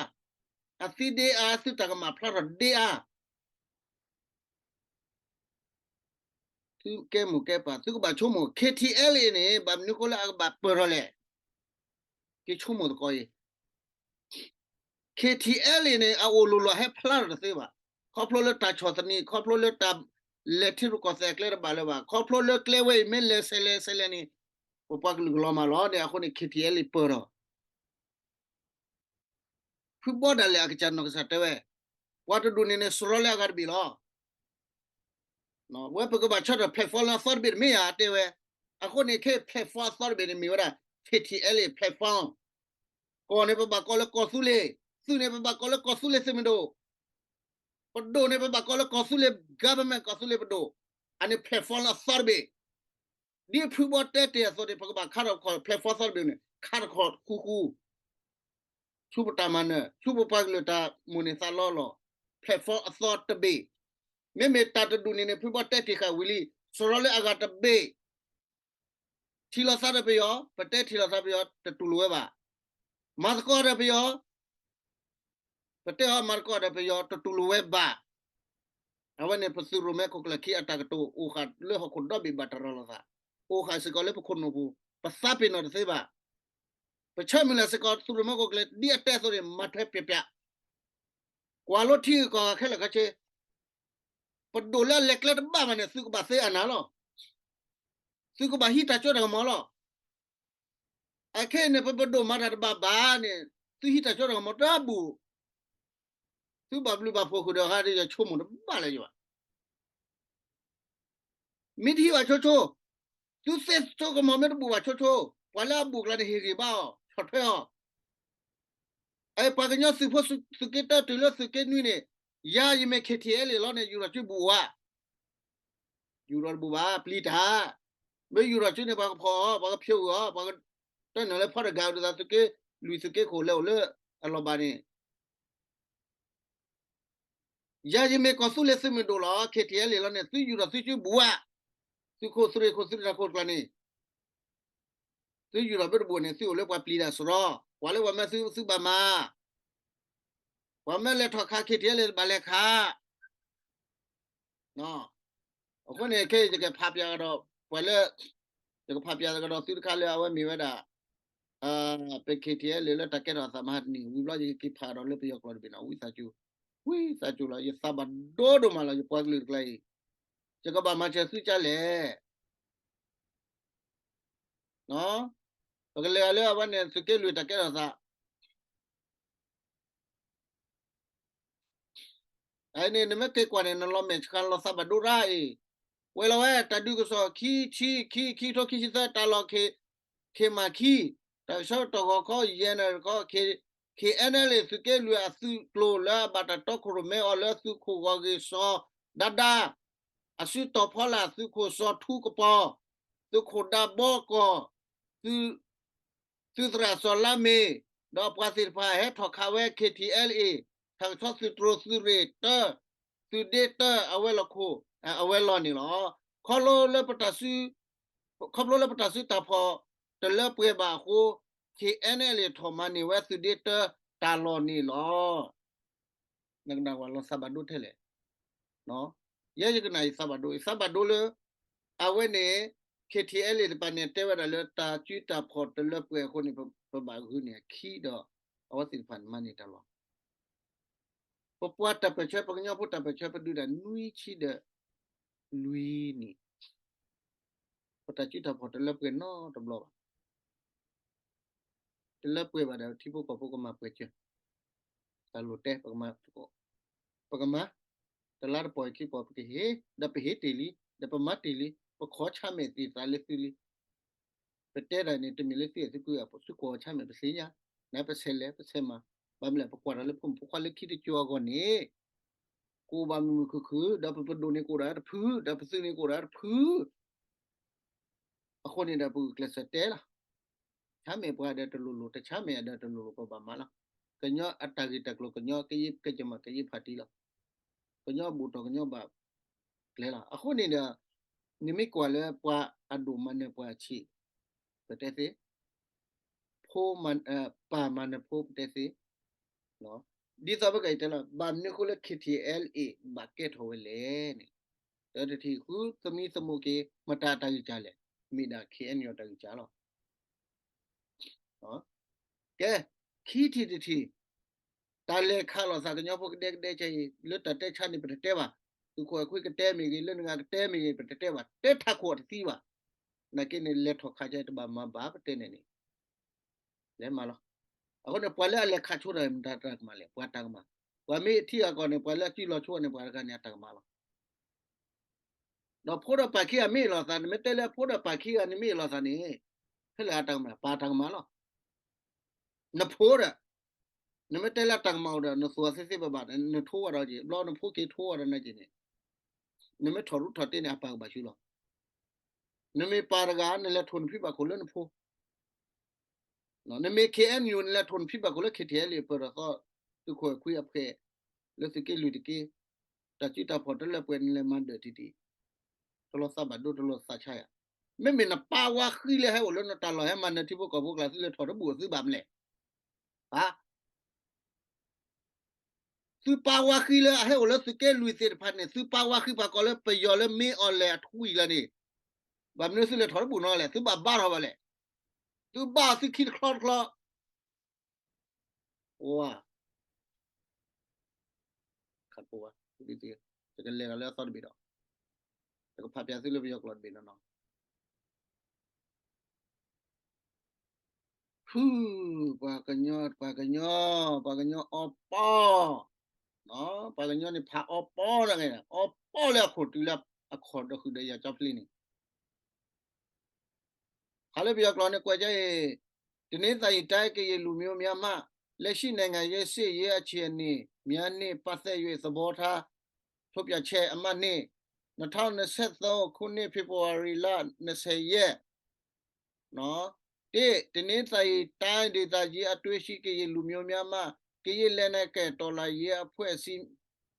အသံဒ့အါ သုတၢ်ကမၣ်ဖျါထီၣ်ဒ့အါ သုကဲမိၢ်ကဲပၢ် သုကဘၣ်ဆိကမိၣ် KTLA န့ၣ် ဘၣ်မနုၤဃိလၢအကဘၣ်ပၢၢ်ထီၣ်လဲၣ်. က့ၤဆိကမိၣ်သကိးအံၤ KTLA န့ၣ် အအိၣ်လိၤလိၤဟဲဖျါထီၣ်တသ့ဘၣ်. ခီဖျိလၢတၢ်ဆီၣ်သနံး, ခီဖျိလၢတၢ်လဲၤထံရူၢ်ကီၢ်သဲးအကျဲတဘၣ်လၢၤဘၣ်, ခီဖျိလၢကျဲဝဲအံၤမ့ၢ်လဲၤဆဲးလဲၤဆဲးလဲၤန့ၣ် ပပှၤကလုာ်ကလီၤမၢ်လီၤန့ၣ် အဃိန့ၣ် KTLA ပၢၢ်ထီၣ် ဖုဘီဒၣ်လဲာ်အကစၢ်နီၢ်ကစၢ်တဲဝဲ, ပှၤတဒူၣ်န့ၣ်န့ၣ် စရီလၢအဂၤတဘ့ၣ်လီၤ. ဝဲပကဘၣ်ဆၢထၢၣ် platform လၢအသီတဘ့ၣ်တမ့ၢ်ဧါ တဲဝဲ. အဃိန့ၣ် ခဲအံၤ platform အသီတဘ့ၣ်န့ၣ်မ့ၢ်ဝဲဒၣ် KTLA platform. ကီၢ်န့ၣ်ပဘၣ်ကိးလၢကီၢ်သူလ့ၤ, သုးန့ၣ်ပဘၣ်ကိးလၢကီၢ်သူလ့ၤသုးမုၢ်ဒိၣ်, ပဒိၣ်န့ၣ်ပဘၣ်ကိးလၢကီၢ်သူလ့ၤ government ကီၢ်သူလ့ၤပဒိၣ်. အန့ၣ် platform လၢအသီတဘ့ၣ် ဒ်ဖုဘီတဲတ့ၢ်အသိးန့ၣ် ပကဘၣ်ခါထီၣ်ခီၣ် platform သီတဘ့ၣ်န့ၣ် ခါထီၣ်ခီၣ်ဃူဃူ, ဆူပတၢ်မၤနၢၤ, ဆူပပှၤကလုာ်တၢ်မိၣ်န့ၢ်သးလီလီၤ. platform အသီတဘ့ၣ်, မ့မ့ၢ်တၢ်တဒူၣ်န့ၣ်န့ၣ် ဖုဘီတဲတ့ၢ်ဃာ်ဝံၤလံ, စရီလၢအဂၤတဘ့ၣ် ထံၣ်လိာ်သးဒီးပယီၤ, ပတဲထံၣ်လိာ်သးပယီၤ တတူၢ်လိာ်ဝဲဘၣ်. မၤသကိးဒီးပယီၤ, ပတဲအီၤမၤသကိးဒီးပယီၤ တတူၢ်လိာ်ဝဲဘၣ်. အဝဲန့ၣ် ပသုးရိၣ်မဲခိၣ်ကျၢၢ်ခံအတၢ်ကတိၤအိၣ်ဃာ်လၢဟီၣ်ခိၣ်ဒီဘ့ၣ်ဘၣ်တၢ်ရၤလီၤသး, အိၣ်ဃာ်စ့ၢ်ကီးလၢပခိၣ်နူာ်ပူၤ, ပသးပ့ၤနီၣ်တသ့ဘၣ်. ပဆၢမုၢ်လၢ်စ့ၢ်ကီး သုးရိၣ်မဲခိၣ်ကျၢၢ် ဒ်အတဲအသိးန့ၣ် မၤထွဲပျဲးပျဲး, ကွၢ်လီၤထံဂုၤကီၢ်ဂၤခဲလၢာ်ခဲဆ့ ပဒိၣ်လၢအလဲၤကျဲတဘၣ်ဘၣ်န့ၣ် သုကဘၣ်သ့အနၢ်လီၤ. သုကဘၣ်ဟံးတၢ်စိတၢ်ကမီၤလီၤ. အခဲအံၤန့ၣ် ပပဒိၣ်မၤတၢ်တဘၣ်ဘၣ်န့ၣ် သုဟံးတၢ်စိတၢ်ကမီၤတဘူၣ်, သုဘၣ်ဘျုးဘၣ်ဖှိၣ်ဃုာ်ဒီးဟါဒီး ယဆိကမိၣ်တဘၣ်လၢၤယဘၣ်. မ့ၢ်တဟံးဘၣ်ဆိဆိ, သုသ့စိကမီၤမ့ၢ်တဘူၣ်ဘၣ်ဆိဆိ, ပှၤလၢအဘူၣ်ကျါန့ၣ် ဟ့ၣ်ဂံၢ်ဘါအီၤ, ဆီၣ်ထွဲအီၤ. အပှၤကညီသုးဖိသုးက့တၢတုၤလၢသုးက့နွံန့ၣ်, ယၤယမ့ၢ် KTLA လီၤန့ၣ် ယူၤထီၣ်စုဘူၣ်ဝဲ, ယူၤထီၣ်တဘူၣ်ဘၣ် ပျံၤတၢ်, မ့ၢ်ယူၤထီၣ်စုန့ၣ် ပှၤကဖီၣ်အီၤ, ပှၤကဖျိအီၤ, ပှၤကတၢၢ်နုာ်လၢဖီတဂၤအံၤဒီး သုးက့လွံၢ်သုးက့ခိၣ်လဲၤအိၣ်လၢအလီၢ်ဘၣ်န့ၣ် ယၤယမ့ၢ်ကီၢ်သူလ့ၤသုးမုၢ်ဒိၣ်လီၤ, KTLA လီၤန့ၣ် သုယူၤထီၣ်သုစုဘူၣ်ဝဲ, သုးခိၣ်သုးရ့ၣ်ခိၣ်သုးရ့ၣ်ခိၣ်တကျါန့ၣ်, သုယူၤထီၣ်ဘၣ်တဘူၣ်န့ၣ် သုအိၣ်လၢပှၤပျံၤတၢ်စရီ, ပှၤလၢပှၤမၢသုသုဘၣ်မၤ, ပှၤမၢလဲၤထီၣ်ခး KTLA ဘၣ်လဲၤခး အဃိန့ၣ် ခဲအံၤယကဖးပၠးကဒီး ပှၤလၢ ယကဖးပၠးကဒီးသုတခါလၢအဝဲမ့ၢ်ဝဲဒၣ် ပ KTLA လၢတၢ်ကဲထီၣ်အသးမဟါတနံၤ ဝံၤဘျီ ယကက့ၤဖးကဒီးလၢပယီၤကျိာ်တဘ့ၣ်နီၤ ဝံသးစူၤ, ဝံသးစူၤလီၤ ယသးဘၣ်ဒိဒိၣ်မးလီၤ ယပှၤကလုာ်တကျါအံၤ, ယကဘၣ်မၤစၢၤသုကလဲၣ် ပကလဲၤဂၤလၢအဝဲန့ၣ် သုးက့လွံၢ်တၢ်ကဲထီၣ်သး အန့ၣ် နမ့ၢ်က့ၤကွၢ်န့ၣ် နလီၤမဲာ်ဆှးလီၤသးဘၣ်ဒိရၣ်အံၤ, ကွဲးလီၤဝဲ တၢ်ဒုးကစီၣ်ခံဆံ ခံ ခံ ခံ ထိခံဆံသၢ တၢ်လီၢ် ခ့မၢ်ခံ, တၢ်ကဆှီတၢ်ဂီၤခီ ယဲၢ်နၣ်ရံၣ်ခီ KNLA သုးက့လွံၢ်အသုးကျိၤလၢအဘၣ်တၢ်တီခိၣ်ရိၣ်မဲအီၤလၢသုးခိၣ်ဂီၢ်ဂ့ၢ်စီၤဒါဒါ, အစုတီၤဖီလာ် သုးခိၣ်စီၤထူကပီၤ, သုးခိၣ်ဒါဘီကီၢ်, သုး သုးသရၣ်စီၤလါမ့ၤ, ဒီးပှၤသ့ၣ်တဖၣ်ဟဲထီၣ်ခးဝဲ KTLA တၢ်ကဆှီသုးတြိၤသုးရ့ၣ်တၢ, သုးဒ့တၢ အဝဲလီၢ်ခိၣ်, အဝဲလီၢ်န့ၣ်လီၤ. ခီဖျိလၢပတၢ်စု, ခီဖျိလၢပတၢ်စုတၢ်ဖီၣ်တလၢပှဲၤဘၣ်အဃိ, KNLA ထီၣ်မၤန့ၢ်ဝဲသုးဒ့တၢတၢ်လီၢ်န့ၣ်လီၤ. နကနၣ်ဝဲလီၤသးဘၣ်ဒိထဲလဲၣ် ယဲယကနၣ်ယသးဘၣ်ဒိ, ယသးဘၣ်ဒိလၢ အဝဲန့ၣ် KTLA တပၤန့ၣ် တဲဝဲဒၣ်လၢတၢ်စုတၢ်ဖီၣ်တလၢပှဲၤအဃိန့ၣ် ပဘၣ်ဂုာ်န့ၢ်အခံဒီး အဝဲသ့ၣ်တဖၣ်န့ၣ်မၤန့ၢ်တၢ်လီၢ်. ပပှၤတၢ်ပၢၢ်ဆၢ ပကညီဖိတၢ်ပၢၢ်ဆၢ ပဒုးတၢ်နွံဆံဒီးလွံၢ်နံၣ်, ပတၢ်စုတၢ်ဖီၣ်တလၢပှဲၤနီတဘျီဘၣ်. တလၢပှဲၤဘၣ်ဒီး ထံဖိကီၢ်ဖိကမၤပှဲၤစၢၤ, တၢ်လိၣ်တဲ ပကမၤ, ပကမၤ, တလါတပီၢ်ခံပီၢ် ပကဟ့ၣ်, ဒီးပဟ့ၣ်တ့ၢ်လံ, ဒီးပမၤတ့ၢ်လံ, ပခိးဆါမဲာ်သ့ၣ်သးလၢသုလံ. ပတဲတၢ်န့ၣ် တမ့ၢ်လၢသုအဲၣ်သုကွံ သုကွီၢ်ဆါမဲာ် ပသ့ၣ်ညါ, နပဆဲးလဲၤ ပဆဲးမၤ, ဘၣ်မနုၤလဲၣ် ပကွၢ်တၢ်လၢဖိမုၣ်ဖိခွါလၢခံတကၠိၤအဂီၢ်န့ၣ် ကအိၣ်ဘၣ်မုာ်မုာ်ခုၣ်ခုၣ် ဒီးပပဒိၣ်န့ၣ်ကအိၣ်ဒၣ်တဖု, ဒီးပသုးန့ၣ်ကအိၣ်ဒၣ်တဖု အဃိန့ၣ်ဒီးပဂုာ်ကျဲးစၢးတဲလီၤ. ဆါမဲာ်ပှၤဒီးတလိၤလိၤ, တဆါမဲာ်အဒီးတလိၤလိၤ ပဘၣ်မၤလီၤ. ကညီအတၢ်ဂ့ၢ်တၢ်ကျိၤ ကညီကယဲၢ်ကဲကမၤ ကယဲၢ်ဖးတံၢ်လီၤ. ကညီဘူးတီၢ် ကညီဘၣ်ကျဲလီၤ. အဃိန့ၣ်ဒီး နမ့ၢ်ကွၢ်လၢပှၤအဒိၣ်မၤနၢၤပှၤအဆံး ပတဲသ့, ဖိမၤ, ပၢ်မၤနၢၤဖိ ပတဲသ့. ဒ်သိးပကတဲလီၤ ဘၣ်မနုၤအဃိလၢ KTLA ဘၣ်ကဲထီၣ်ဝဲလဲၣ်န့ၣ်, တၢတထံၣ် ဃုသမံသမိးက့ၤ မတၤတၢ်ဂံၢ်စၢ်လဲၣ်, မ့ၢ်ဒၣ် KNU တၢ်ဂံၢ်စၢ်လီၤ. ကဲ, ခံထံၣ်တထံၣ်, တၢ်လဲၤခးလိာ်သးကညီဖိကဒဲကဒဲကဲအံၤ လၢတၢ်တဲဆါန့ၣ် ပတတဲဘၣ်. သုးခိၣ်အဲၣ်ခွံကတဲမ့ၢ်ဂ့ၤ, လၢနဂၤကတဲမ့ၢ်ဂ့ၤ, ပတတဲဘၣ်, တဲထးခိၣ်တသံဘၣ်. နာ်က့န့ၣ် လဲၤထီၣ်ခးကဲတဘၣ်မၤဘၣ် ပတဲန့ၣ်န့ၣ် လဲၤမၤလီၤ. အဃိန့ၣ် ပှၤလၢအလဲၤခးဆိတၢ်န့ၣ် မတၤတၢ်ကမၣ်လဲၣ်, ပှၤတၢ်ကမၣ်. ပှၤမ့ၢ်ထံဂၤကီၢ်န့ၣ် ပှၤလၢအစုလီၤဆိန့ၣ် ပှၤတဂၤန့ၣ်အတၢ်ကမၣ်လီၤ. ဒီးဖိဒီးပၢ်ခံဂၤမ့ၢ်အ့ၣ်လိာ်သး, နမ့ၢ်တဲလၢဖိဒီးပၢ်ခံဂၤန့ၣ်မ့ၢ်အ့ၣ်လိာ်သးန့ၣ်, ဖဲလဲၣ်အတၢ်ကမၣ်, ပၢ်တၢ်ကမၣ်လီၤ. နဖိဒီး, နမ့ၢ်တဲလၢအတၢ်ကမၣ်အိၣ်ဒီး နသူၣ်အသ့သ့ဘၣ်ဘၣ်, နထိဝဲဒီးက့ၤ, ဘျီနဖိက့ၤထိဝဲဒီးနာ်က့ၤန့ၣ်, နမ့ၢ်ထီၣ်ရူထီၣ်တ့ၢ်န့ၣ် အပၢ်ကဘၣ်ဆူလီၤ. နမ့ၢ်ပၢ်တဂၤ နလဲၤထိၣ်နဖံဘၣ်ခိၣ်လၢနဖိ နမ့ၢ် KNU နလဲၤထိၣ်နဖံဘၣ်ခိၣ်လၢ KTLA ပၢၢ်ထီၣ်သီ, သုးခိၣ်အဲၣ်ခွံအဖှဲး, လၢသုးက့လွံၢ်တက့ၢ်, တၢ်စုတၢ်ဖီၣ်တလၢပှဲၤ နလဲၤမၤဒၢးတံၢ်တံၢ်, တလီၤသးဘၣ်ဒိ တလီၤသးဆါယၤ. မ့မ့ၢ်နပၢ်ဝါဃံလၢဟဲအိၣ်လၢနတၢ်လီၢ် ဟဲမၤနၢၤထံဖိကီၢ်ဖိကျါ သုလဲၤထီၣ်တဘူၣ်အသုဘၣ်မလဲၣ်. သုပၢ်ဝါဃံလၢအဟဲအိၣ်လၢသုးက့လွံၢ်သ့ၣ်တဖၣ်န့ၣ် သုပၢ်ဝါဃံပှၤကိးလၢပယီၤလၢမ့ၢ်အီၤလဲၣ်အထွံၣ်လၢန့ၣ်, ဘၣ်မနုၤသုလဲၤထီၣ်တဘူၣ်နီၤလဲၣ်, သုဘၣ်ဘါထီၣ်ဘၣ်လဲၣ်, သုဘၣ်သုခံတချီတချီ, ဝါ, ခးဖိဝါ, တကလဲၤဂၤလၢအသီတဘ့ၣ်ဒီး, တကဖးပၠးသုလၢပယီၤကျိာ်တဘ့ၣ်နီၤနီၤ. ဖု, ပှၤကညီ, ပှၤကညီ, ပှၤကညီအီပီ, ပှၤကညီန့ၣ်ဖးအီပီတဂၤ, အီပီလၢအခိၣ်တုၤလၢအခီၣ်ဒီးဃုာ်ဒီးယၤကၠီဖျ့န့ၣ်, ဖးလၢပယီၤကျိာ်န့ၣ်ကွဲးကဲအံၤ, တနင်္သာရီတိုင်း ကရင်လူမျိုးများမှ လက်ရှိနိုင်ငံရေး စစ်ရေးအခြေအနေများနှင့် ပတ်သက်၍ သဘောထား ထုတ်ပြန်ချက် အမှတ် နှစ်, နှစ်ထောင့်နှစ်ဆယ့်သုံးခုနှစ် ဖေဖော်ဝါရီလ နှစ်ဆယ်ရက် နော်။ တစ်၊ တနင်္သာရီတိုင်းဒေသကြီး အတွေ့ရှိကရင်လူမျိုးများမှ ကရင်လက်နက်ကိုင်တော်လှန်ရေးအဖွဲ့အစည်း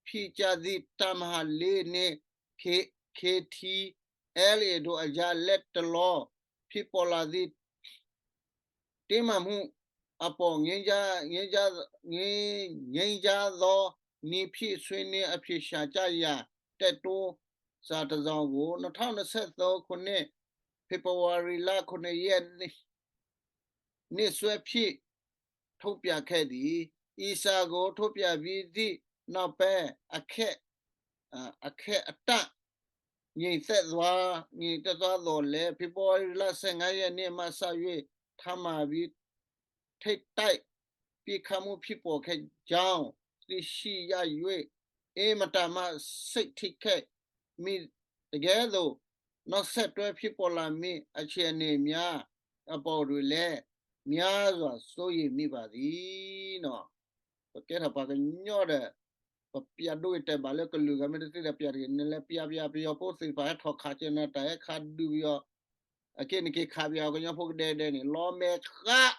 ဖြစ်ကြသည့် တပ်မဟာလေးနှင့် K-, KTLA တို့အကြား လတ်တလော ဖြစ်ပေါ်လာသည့် တင်းမာမှုအပေါ် ငြိမ်းချမ်း, ငြိမ်းချမ်း, ငြိမ်း, ငြိမ်းချမ်းသောနည်းဖြင့် ဆွေးနွေးအဖြေရှာကြရန် တိုက်တွန်းစာတစ်စောင်ကို နှစ်ထောင့်နှစ်ဆယ့်သုံးခုနှစ် ဖေဖော်ဝါရီလ ခုနစ်ရက်နေ့ နေ့စွဲဖြင့် ထုတ်ပြန်ခဲ့သည်။ ဤစာကို ထုတ်ပြန်ပြီးသည့်နောက်ပိုင်း အခက်, အ, အခက်အတန့် ငြိမ်သက်သွား, ငြိမ်သက်သွားသော်လည်း ဖေဖော်ဝါရီလ ဆယ့်ငါးရက်နေ့မှစ၍ တပ်မဟာ ထိပ်တိုက်ပစ်ခတ်မှု ဖြစ်ပေါ်ခဲ့ကြောင်း သိရှိရ၍ အင်မတန်မှ စိတ်ထိခိုက်မိသကဲ့သို့ နောက်ဆက်တွဲ ဖြစ်ပေါ်လာမည့် အခြေအနေများအပေါ်တွင်လည်း များစွာစိုးရိမ်မိပါသည် နော်. ပကဲထီၣ်ပှၤကညီဒီး ပပျးဒိဂ့ၤတဲာ်ဘၣ်လၢကလုာ်ဂၤ မ့ၢ်တသ့ဒီးပျးတဂ့ၤ, နလဲၤပျးပျး ပယီၤဖိသ့ၣ်တဖၣ်ဟဲထီၣ်ခးက့ၤနၤ တၢ်ဟဲခးဒုးပယီၤ, အက့န့ၣ်က့ၤခးပယီၤကညီဖိကဒဲကဒဲန့ၣ် လီၤမဲာ်ဃး,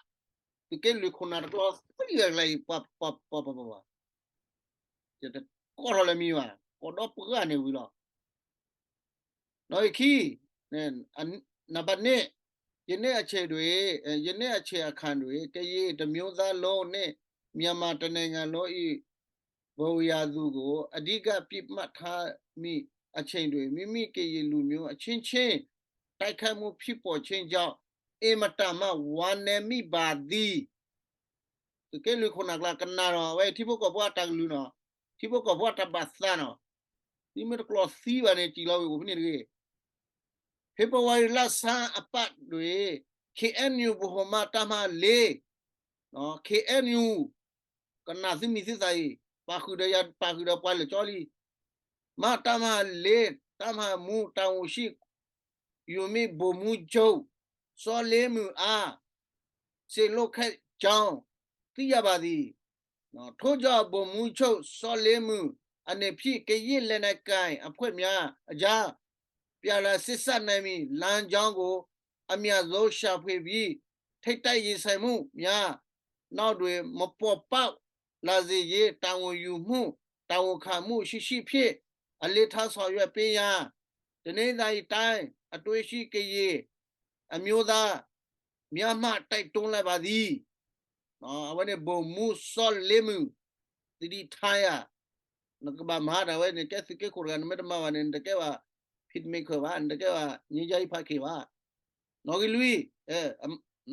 သုးက့လွံၢ်ခိၣ်နၢ်တကျီသံလၢကျါအံၤ ပှၤ, ပှၤ, ပှၤ, ပှၤ, ပှၤ, ယတကိးထီၣ်လၢမံၤဘၣ်, ကိးဒီပုၢ်ဝဲၢ်န့ၣ်ဝံၤလီၤ. နောက်အခံ, နံပါတ်နှစ်, ယနေ့အချိန်တွင်, ယနေ့အချိန်အခါတွင် ကရင်တစ်မျိုးသားလုံးနှင့် မြန်မာတစ်နိုင်ငံလုံး၏ ဘဝရာဇ်ကို အဓိကပစ်မှတ်ထားမည့်အချိန်တွင် မိမိကရင်လူမျိုးအချင်းချင်း တိုက်ခိုက်မှုဖြစ်ပေါ်ခြင်းကြောင့် အင်မတန်မှဝမ်းနည်းမိပါသည်. သုးက့လွံၢ်ခိၣ်နၢ်ကျါ ကနၣ်ဒီး အဝဲထံဖိကီၢ်ဖိအတၢ်ကလုၢ်နီၤ, ထံဖိကီၢ်ဖိအတၢ်ဘၣ်သးနီၤ, သုမ့ၢ်တကျိးသံဘၣ်န့ၣ် စံၢ်လီၤဝံၤအိၣ်ဖဲန့ၣ်တဂ့ၤ. ဖေဖော်ဝါရီလဆန်းအပတ်တွင် KNU ဗဟိုမှ တပ်မဟာလေး, KNU ကနၣ်သုမံၤသုသးအံၤ, ပာ်ဃုာ်ဒီးယၤ ပာ်ဃုာ်ဒီးပှၤလၢာ်ကၠီလံ, မှ တပ်မဟာလေး တပ်မဟာမှူး တာဝန်ရှိ ယူမီး ဗိုလ်မှူးချုပ် စောလေးမုၢ် အား စေလွှတ်ခဲ့ကြောင်း သိရပါသည်။ ထို့ကြောင့် ဗိုလ်မှူးချုပ် စောလေးမုၢ် အနေဖြင့် ကရင်လက်နက်ကိုင်အဖွဲ့များအကြား ပြန်လည်ဆက်ဆံနိုင်မည့် လမ်းကြောင်းကို အမြန်ဆုံးရှာဖွေပြီး ထိပ်တိုက်ရင်ဆိုင်မှုများ နောက်တွင် မပေါ်ပေါက်လာစေရေး တာဝန်ယူမှု တာဝန်ခံမှုရှိရှိဖြင့် အလေးထားဆောင်ရွက်ပေးရန် တနင်္သာရီတိုင်း အတွင်းရှိကရင်အမျိုးသားများမှ တိုက်တွန်းလိုက်ပါသည်. အဝဲန့ၣ် ဗိုလ်မှူး စောလေးမုၢ် သတိထားရန် နကဘၣ်မၤတၢ်ဝဲန့ၣ် ကဲသုးက့ခိၣ်တဂၤ နမ့ၢ်တမၤဘၣ်န့ၣ် နတကဲဘၣ် peacemaker ဘၣ်, နတကဲဘၣ် ငြိမ်းချမ်းရေးဖခင် ဘၣ်. နီၣ်ဂံၢ်လွံၢ်,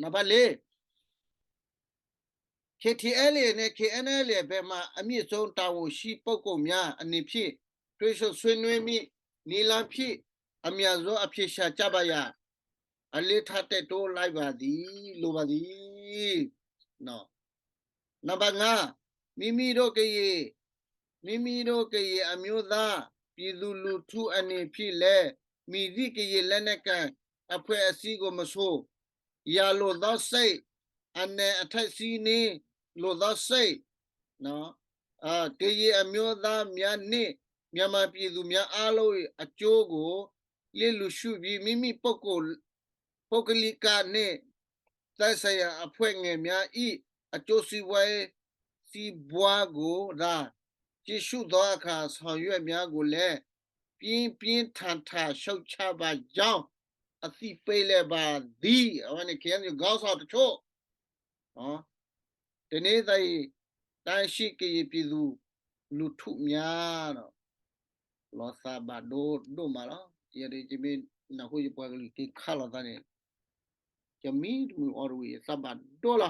နံပါတ်လေး, K T L A နဲ့ K N L A ဘက်မှ အမြင့်ဆုံးတာဝန်ရှိပုဂ္ဂိုလ်များအနေဖြင့် တွေ့ဆုံဆွေးနွေးမည့်နည်းလမ်းဖြင့် အမြန်ဆုံးအဖြေရှာကြပါရန် အလေးထားတိုက်တွန်းလိုက်ပါသည်, လိုပါသည်. နံပါတ်ငါး, မိမိတို့ကရင်, မိမိတို့ကရင်အမျိုးသား ပြည်သူလူထုအနေဖြင့်လည်း မည်သည့်ကရင်လက်နက်ကိုင်အဖွဲ့အစည်းကိုမဆို ရန်လိုသောစိတ်, အနံၤအထက်စီးနှင်းလိုသောစိတ်, ကရင်အမျိုးသားများနှင့် မြန်မာပြည်သူများအားလုံး၏အကျိုးကို လျစ်လျူရှုပြီး မိမိပုဂ္ဂိုလ် ပုဂ္ဂလိကနှင့်သက်ဆိုင်ရာအဖွဲ့ငယ်များ၏အကျိုးစီးပွားရေး စီးပွားကိုသာ ကြည့်ရှုသောအခါ ဆောင်ရွက်များကိုလည်း ပြင်းပြင်းထန်ထန်ရှုတ်ချပါကြောင်း အသိပေးလိုက်ပါသည်. အဝဲန့ၣ် K N U ခေါင်းဆောင်တချို့ တနင်္သာရီတိုင်းရှိ ကရင်ပြည်သူလူထုများ လီၤသးဘၣ်ဒိဒိၣ်မးလီၤ. ယဲဒၣ်ယမ့ၢ်နၢ်ဟူယပှၤကလုာ်က့ၤခးလိာ်သးန့ၣ် ယမံတမုာ်အီၤတဝံၤ ယသးဘၣ်ဒိလီ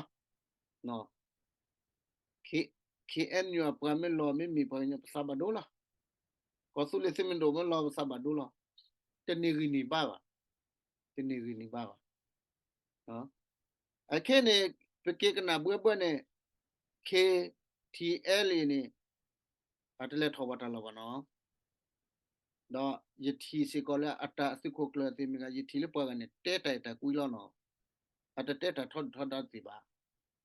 ၤ. K N U အပှၤမ့ၢ်လီၤမ့ၢ်မ့ၢ်ပှၤကညီ ပသးဘၣ်ဒိလီၤ. ကီၢ်သူလ့ၤသုးမုၢ်ဒိၣ်မ့ၢ်လီၤ ပသးဘၣ်ဒိလီၤ. တန့ၢ်ဂံၢ်န့ၢ်ဘါဘၣ်. တန့ၢ်ဂံၢ်န့ၢ်ဘါဘၣ်. အခဲန့ၣ် ပက့ၤကနၣ်ဘှဲဘှဲန့ၣ် K T L A န့ၣ် အတလဲၤထီၣ်ဘၣ်တၢ်လီၢ်ဘၣ်နီၤ. ဒီးယထံၣ်စ့ၢ်ကီးလၢအတၢ်သုးခိၣ်ကျၢၢ်သ့ၣ်မ့ၢ်ဂ့ၤ ယထံၣ်လၢပှၤဂၤန့ၣ် တဲတၢ်အဲၣ်တၢ်ကွံလီၤနီၤ. အတတဲတၢ်ထီဒုၣ်ထီဒါသ့ၣ်ဘၣ်.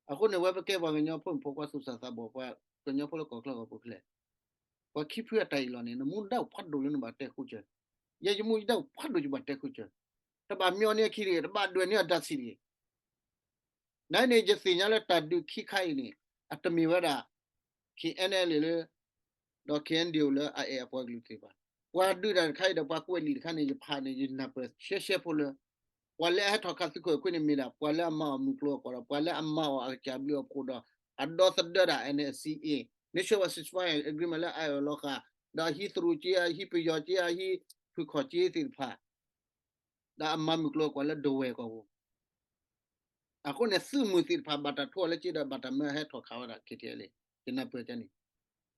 အဃိန့ၣ် ဝဲပကဲပှၤကညီဖိမုၣ်ဖိခွါသူၣ်စၢ်သးဘီၣ် ပှၤကညီဖိလၢကီၢ်ချၢကီၢ်ပူၤခဲလၢာ် ပှၤခံဖုအတၢ်အံၤလီၤန့ၣ် နမူဒါအိၣ်ဖးဒိၣ်လၢနဘၣ်တဲဃုာ်စၢၤ, ယဲယမူယဒါအိၣ်ဖးဒိၣ်ယဘၣ်တဲဃုာ်စၢၤ, တဘၣ်မ့ၢ်အီၤန့ၢ်အခံတဂ့ၤ, တဘၣ်ဒွဲၣ်န့ၢ်အဒါဆံးတဂ့ၤ. နန့ၣ် ယသ့ၣ်ညါလၢတၢ်ဒုးခံခါအံၤန့ၣ် အတမ့ၢ်ဝဲဒၣ် K N L A လၢ ဒီး K N D O လၢအအဲၣ်အပှၤကလုာ်သ့ၣ်တဖၣ်. ပှၤဒုးတၢ်တခါအံၤဒီး ပှၤကွဲးလံာ်တခါန့ၣ် ယဖးန့ၣ် ယနၢ်ပၢၢ်ရှဲရှဲဖိလၢ ပှၤလၢအဟဲထီၣ်ခးသုးခိၣ်အဲၣ်ခွံန့ၣ်မ့ၢ်ဒၣ် ပှၤလၢအမၤအီၣ်မုၢ်ကျိၤဝဲၤကွာ်ဒီး ပှၤလၢအမၤအီၣ်အကစၢ်ဘျုးအဖှိၣ်ဒီး အဒီသဒၢဒၣ် N C A, Nationwide Ceasefire Agreement လၢအအဲၣ်အီၤလီၤဃာ်, ဒီးအဟံးသရူးက့ အဟံးပယီၤက့ အဟံးဖုၣ်ခီၣ်က့သ့ၣ်တဖၣ် ဒီးအမၤမုၢ်ကျိၤဝဲၤကွာ်လၢဒဝဲၢ်ကီၢ်ပူၤ. အဃိန့ၣ် သုးမုၢ်သ့ၣ်တဖၣ်ဘၣ်တၢ်ထိလၢက့ဒီး ဘၣ်တၢ်မၢဟဲထီၣ်ခးဝဲဒၣ် K T L A ယနၢ်ပၢၢ်ကန့ၣ်,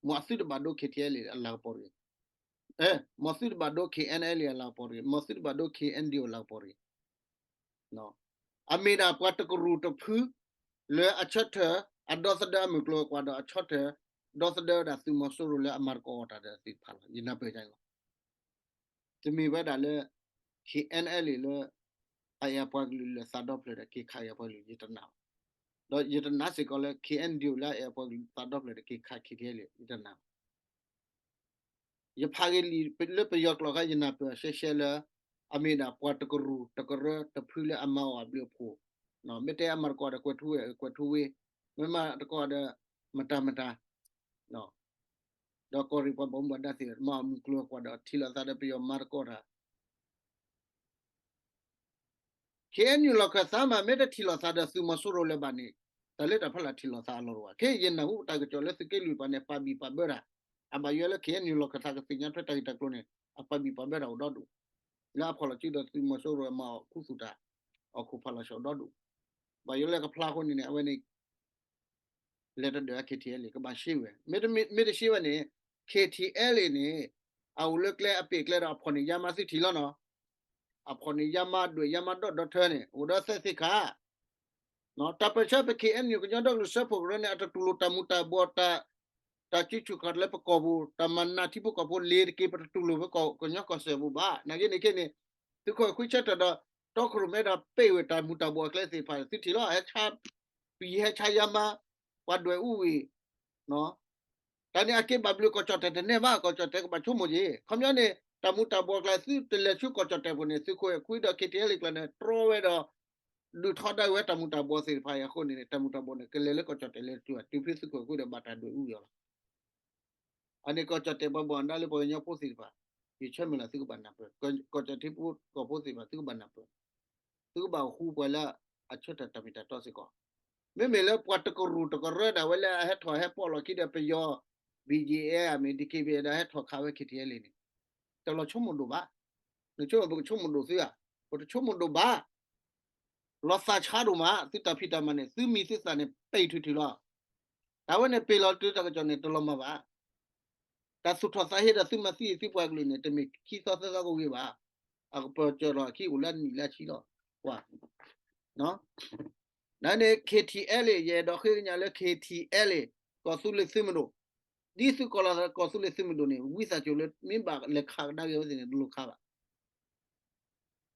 မ်အသုတဘၣ်ဒိ K T L A အလၤကပီၤတဂ့ၤ, မ်သုတဘၣ်ဒိ K N L A အလၤကပီၤတဂ့ၤ, မ်သုတဘၣ်ဒိ K N D O အလၤကပီၤတဂ့ၤ. အမ့ၢ်ဒၣ်ပှၤတကရူၢ်တဖု လၢအဆီၣ်ထွဲ အဒီသဒၢအမုၢ်ကျိၤဝဲၤကွာ်ဒီး အဆီၣ်ထွဲ ဒီသဒၢဝဲဒၣ်သုးမီၤစိရိၤလၢအမၤသကိးအီၤတၢ်ဒီးသ့ၣ်တဖၣ်လီၤ. ယနၢ်ပၢၢ်ဒ်န့ၣ်လီၤ. တမ့ၢ်ဝဲဒၣ်လၢ K N L A လၢ အအဲၣ်အပှၤကလုာ်လၢသးဒီဖျၢၣ်ဒီးက့ၤခးက့ၤအပှၤကလုာ် ယတနာ်ဘၣ်. ဒီးယတနာ်စ့ၢ်ကီးလၢ K N D O လၢအအဲၣ်အပှၤကလုာ်သးဒီဖျၢၣ်ဒီးက့ၤခး K T L A ယတနာ်ဘၣ်. ယဖးက့ၤလံာ်လၢပယီၤကျိာ်ခါ ယနၢ်ပၢၢ်ရှဲရှဲလၢ အမ့ၢ်ဒၣ်ပှၤတကရူၢ်တကရၢတဖုလၢအမၤအီၣ်အဘျုးအဖှိၣ်, မ့ၢ်တဲအမၤသကိးဒီးကွဲးထူဝ့ ကွဲးထူဝ့, မ့ၢ်မၤသကိးဒီး မတၤမတၤ, ဒီးကီၢ်ရ့ၣ်ပှၤဘၣ်မူဘၣ်ဒါသ့ၣ် မၤအီၣ်မုၢ်ကျိၤဝဲၤကွာ်ဒီးထံၣ်လိာ်သးဒီးပယီၤမၤသကိးတၢ် K N U လီၢ်ခၢၣ်သးမး မ့ၢ်တထံၣ်လိာ်သးဒီးသုးမီၤစိရိၤလၢၤဘၣ်န့ၣ်, တၢ်လၢတၢ်ဖီလာ်ထံၣ်လိာ်သးအလီၢ်တအိၣ်ဘၣ်. ခဲအံၤယနၢ်ဟူတၢ်ကစီၣ်လၢသုးက့လွံၢ်ပၤန့ၣ် ပာ်ဘံၣ်ပာ်ဘၢတၢ်, အဘၣ်ယွၤလၢ K N U လီၢ်ခၢၣ်သးကသ့ၣ်ညါထွဲတၢ်ဂ့ၢ်တၢ်ကျိၤန့ၣ် အပာ်ဘံၣ်ပာ်ဘၢတၢ်အိၣ်ဒီဒူၣ်, လၢအဖီၣ်လီၤစုဒီးသုးမီၤစိရိၤအမၤအီၣ်ခူသူၣ်တၢ်, အီၣ်ခိၣ်ဖးလီၤစၢၤအိၣ်ဒီဒူၣ်, ဘၣ်ယွၤလၢကဖျါအဃိန့ၣ်န့ၣ် အဝဲန့ၣ် လဲၤတဒၢးအ K T L A ကဘၣ်ရှဲဝဲ, မ့တမ့ၢ်ရှဲဝဲန့ၣ် K T L A န့ၣ် အအိၣ်လၢကျဲအပ့ၢ်ကျဲဒီးအဖီၣ်န့ၢ်ယါမါသုထံၣ်လီၤနီၤ, အဖီၣ်န့ၢ်ယါမါဒွဲၣ်ယါမါဒီၣ်ဒီထၢန့ၣ် အိၣ်ဒီးသဲသ့ၣ်ခါ, တၢ်ပၢၢ်ဆၢပ K N U ကညီဒီကလုာ်စၢဖှိၣ်ကရၢန့ၣ် အတတူၢ်လိာ်တၢ်မူၤတၢ်ဘှီး တၢ်စုဆူၣ်ခီၣ်တၢ်လၢပကီၢ်ပူၤ တၢ်မၤနးထံဖိကီၢ်ဖိလ့ၤတက့ၢ် ပတတူၢ်လိာ်ဝဲကညီကီၢ်စဲၣ်ပူၤဘၣ်. နာ်က့န့ၣ်ခဲန့ၣ် သုးခိၣ်အဲၣ်ခွံဆၢထၢၣ်ဒီး တီခိၣ်ရိၣ်မဲဒီးပ့ၢ်ဝဲတၢ်မူၤတၢ်ဘှီးအကျဲသ့ၣ်တဖၣ် သုထံၣ်လီၤ ဟဲဆါ ပံၤဟဲဆါယါမါ ပှၤဒွဲၣ်အူဝံၤ တၢ်န့ၣ်အက့ၤဘၣ်ဘျုးကီၢ်ကၠီၣ်တဲၣ်တန့ၢ်ဘၣ် ကီၢ်ကၠီၣ်တဲၣ်ကဘၣ်ဆိကမိၣ်က့ၤ ခီပညီန့ၣ် တၢ်မူၤတၢ်ဘှီးကျါ သုတလဲၤဆူကီၢ်ကၠီၣ်တဲၣ်ပူၤန့ၣ် သုးခိၣ်အဲၣ်ခွံဒီး ခ့ထံအဲလ့ၣ်ကျါန့ၣ် တြီဝဲဒီး ဒုးထီဒါဝဲတၢ်မူၤတၢ်ဘှီးသ့ၣ်တဖၣ်အံၤအဃိန့ၣ် တၢ်မူၤတၢ်ဘှီးန့ၣ် ကလဲၤလၢကီၢ်ကၠီၣ်တဲၣ်လဲၤတတုၤဘၣ် တုၤဖဲသုးခိၣ်အဲၣ်ခွံဒီးဘၣ်တၢ်ဒွဲၣ်အူအီၤလီၤ. အန့ၣ်ကီၢ်ကၠီၣ်တဲၣ်ပှၤဘၣ်အီၤဒၣ်လၢပှၤကညီဖိသ့ၣ်တဖၣ် ယဆၢမုၢ်လၢ်သုကဘၣ်နၢ်ပၢၢ် ကီၢ်ကၠီၣ်တဲၣ်ထံဖိကီၢ်ဖိသ့ၣ်တဖၣ် သုကဘၣ်နၢ်ပၢၢ် သုကဘၣ်ဃူပှၤလၢအဆၢထၢၣ်တၢ်မ့ၢ်တၢ်တီစ့ၢ်ကီး မ့မ့ၢ်လၢပှၤတကရူၢ်တကရၢဒၣ်ဝဲလၢအဟဲထီၣ်ဟဲပီးလီၤခံဒီးပယီၤ ဘံၣ်ကၠံၣ်အဲၣ် မ့ၢ် ဒံၣ်က့ဘ့ၣ် ဒီးဟဲထီၣ်ခးဝဲ ခ့ထံအဲလ့ၣ်န့ၣ် တလီၤဆိကမိၣ်ဒိၣ်ဘၣ်. နဆိကမိၣ်ပကဆိကမိၣ်ဒိၣ်သုဧါ, ပတဆိကမိၣ်ဒိၣ်ဘၣ်. လီၤသးဆါဒိၣ်မး သုတၢ်ဖံးတၢ်မၤန့ၣ် သုမံၤသုသးန့ၣ် ပံာ်ထူၣ်ထူၣ်လီၤ. တၢ်ဝဲန့ၣ်ပ့ၤလီၤတုၤတၢ်ကစီၣ်န့ၣ် တလီၤမၢ်ဘၣ်. တၢ်သူၣ်ထီၣ်သးဟ့ဒီးသုမၤသံသုပှၤကလုာ်န့ၣ် တမ့ၢ်ခံသီသၢသီကဝံၤဘၣ်. အကပၢၤစၢၤထီၣ်အခံအိၣ်လၢနံၣ်လၢဆံလီၤ. ကွၢ် နန့ၣ် ခ့ထံအဲလ့ၣ် ယအဲၣ်ဒိးဃ့ကညးလၢ ခ့ထံအဲလ့ၣ် ကီၢ်သူလ့ၤသုးမုၢ်ဒိၣ်, ဒ်သုးကီၢ်လၢကီၢ်သူလ့ၤသုးမုၢ်ဒိၣ်န့ၣ် ဝံသးစူၤလၢ မ့ၢ်ဘၣ်လဲၤခးကဒါက့ၤဝဲသ့ၣ်န့ၣ် တလိၣ်ခးဘၣ်. အမ့ၢ်ဟဲခးသုဒီးမ့ၢ်ဘၣ်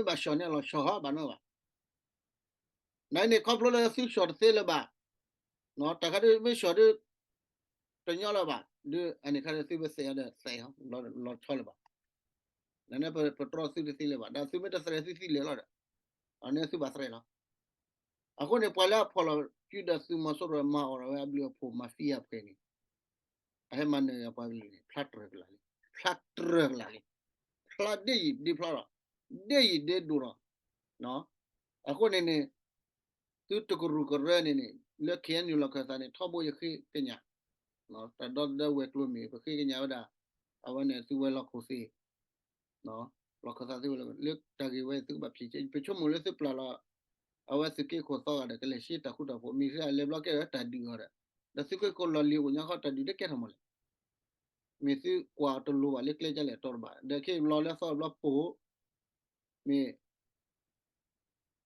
ဆှီၣ်န့ၣ်လီၤ ဆှီၣ်ဟီဘၣ်နီဘၣ်. နန့ၣ် ခီဖျိလၢသုဆှီၣ်တသ့လၢၤဘၣ်, တၢ်ခါဒ်မ့ၢ်ဆှီၣ်ဒ် တညီလၢၤဘၣ်, ဒ်အန့ၣ်ခါဒ်သုမ့ၢ်သဲးအီၤဒီးသဲးအီၤ လီၤဆီလၢၤဘၣ်. နန့ၣ်ပတြီသုတသ့လၢၤဘၣ်, ဒီးသုမ့ၢ်တသဲးသုသံလၢာ်လီၤဒီး အန့ၣ်သုဘၣ်သဲးလီၤ. အဃိန့ၣ် ပှၤလၢအဖီၣ်လီၤစုဒီးသုးမီၤစိရိၤမၤအီၣ်ဒီးဝဲအဘျုးအဖှိၣ်မၤသံအပှဲၤန့ၣ် အဟဲမၤနၢၤပှၤကလုာ်န့ၣ် ဖျါတြၢၤကလာ်လံ, ဖျါတြၢၤကလာ်လံ, ဖျါဒ့ယံာ်ဒ့ဖျါလီၤ, ဒ့ယံာ်ဒ့ဒိၣ်လီၤ. အဃိန့ၣ်န့ၣ် သုတကရူၢ်ကရၢန့ၣ်န့ၣ် လၢ ခ့ၣ်အဲၣ်ယူၣ် လီၢ်ခၢၣ်သးန့ၣ် ထီဘိယဃ့ကညး တၢ်ဒီသဒၢဝဲၤကျိၤမ့ၢ် ပဃ့ကညးဝဲဒၣ် အဝဲန့ၣ်သုဝဲၤလီၢ်ခိၣ်သ့ၣ် လီၢ်ခၢၣ်သးသုဝဲၤလီၢ် လၢတၢ်ဂ့ၢ်ဝဲသုကဘၣ်ဖံးက့ ပဆိကမိၣ်လၢသုပျၢ်လီၤ အဝဲသုးက့ခိၣ်သီဂၤဒီး ကလဲၤဆှၢတၢ်ဃူတၢ်ဖိး မ့ၢ်သုအလဲၤဘျီကဲဒီးတၢ်ဒုးအီၤဒီး ဒီးသုးက့ခိၣ်လီၢ်လံၤအိၣ်ညီဃီတၢ်ဒုးတကဲထီၣ်မးလဲၣ်. မ့ၢ်သုကွၢ်တလိၤဘၣ်လၢကျဲကလဲၣ်တီတဘၣ် ဒီးခဲလီၤလၢသီတဘျီ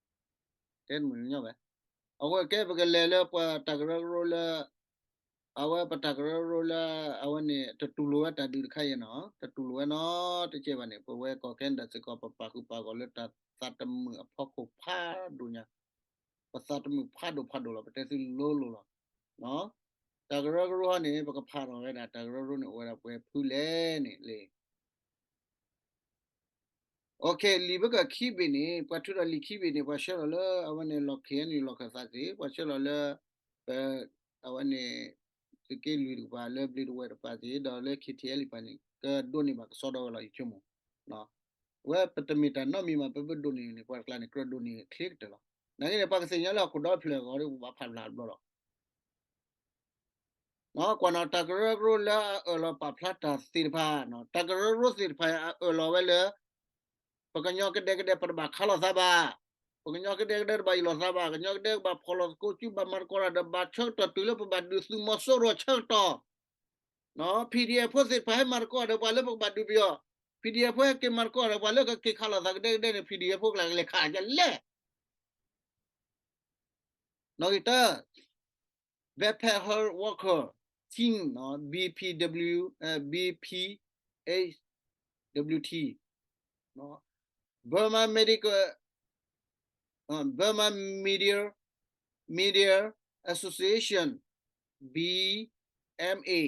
ပိာ် မ့ၢ် တဲမုၢ်ညီဘၣ်. အဃိကဲပကလဲၤလၢပှၤတၢ်ကရၢကရိလၢ အဝဲပတၢ်ကရၢကရိလၢ အဝဲန့ၣ် တတူၢ်လိာ်ဝဲတၢ်ဒုးတခါအံၤနီၤ တတူၢ်လိာ်ဝဲနီတကဲဘၣ်န့ၣ် ပဝဲကီၢ်ခဲနဒၤစ့ၢ်ကီး ပပာ်ဃုာ်ပာ်ဂီၢ်လၢတၢ်သးတမုာ်အဖီခိၣ်ဖးဒိၣ်ညါ ပသးတမုာ်ဖးဒိၣ်ဖးဒိၣ်လီၤ ပတဲသုလိၤလိၤလီၤ. တၢ်ကရၢကရိဟီန့ၣ် ပကဖးထီၣ်ဝဲဒၣ် တၢ်ကရၢကရိန့ၣ် အိၣ်ဝဲဒၣ်ပှဲၤဖုလဲၣ်န့ၣ်လံ လံာ်ဘၢကီၢ်ခံဘ့ၣ်န့ၣ် ပှၤထုးထီၣ်လံာ်ခံဘ့ၣ်န့ၣ် ပှၤဆှၢလီၤလၢအဝဲန့ၣ် လီၢ်ခ့ၣ်အဲၣ်ယူၣ် လီၢ်ခၢၣ်သးသ့ၣ် ပှၤဆှၢလီၤလၢ ပ အဝဲန့ၣ် သုးက့လွံၢ်တကပၤ လၢဘျ့းဒဝဲၢ်တကပၤသ့ၣ် ဒီးလၢ ခ့ၣ်ထံၣ်အဲၣ်လ့ၣ် တကပၤန့ၣ် ကဒိးန့ၢ်ဘၣ်ကစီဒီဝဲလီၤ ယဆိကမိၣ် ဝဲပတမ့ၢ်တၢ်နီတမံၤမး ပပဒိးန့ၢ်န့ၣ် ပှၤတကျါန့ၣ် ကြၢးဒိးန့ၢ်ချ့ကတၢၢ်လီၤ. နာ်က့န့ၣ် ပှၤကသ့ၣ်ညါလၢဟီၣ်ခိၣ်ဒီဖျၢၣ်အဂီၢ်ဒီး ပဘၣ်ဖးဖျါတဘျီလီၤ. ကွၢ်နီၤ တၢ်ကရၢကရိလၢအအၢၣ်လီၤပာ်ဖျါတၢ်သ့ၣ်တဖၣ် တၢ်ကရၢကရိသ့ၣ်တဖၣ်အအၢၣ်လီၤဝဲလၢ ပကညီကဒဲကဒဲ ပတဘၣ်ခးလိာ်သးဘၣ်, ပကညီကဒဲကဒဲတဘၣ်ယံာ်လိာ်သးဘၣ်, ကညီကဒဲကဘၣ်ဖီၣ်လီၤသကိးစု ဘၣ်မၤသကိးတၢ်ဒီး ဘၣ်ဆၢကတီၢ်တုၤလၢပဘၣ်ဒုးသုးမီၤစိရိၤဆၢကတီၢ် PDF ဖိသ့ၣ်တဖၣ်ဟဲမၤသကိးဒီးပှၤလၢပကဘၣ်ဒုးပယီၤ, PDF ဖိဟဲက့ၤမၤသကိးဒီးပှၤလၢကက့ၤခးလိာ်သးကဒဲကဒဲန့ၣ် PDF ဖိကျါကလဲၤခးကလဲၣ်. နီၣ်ဂံၢ်တၢ Backpack Health Worker Team, BPW, BPHWT, Burma Medical, Burma Media, Media Association, BMA,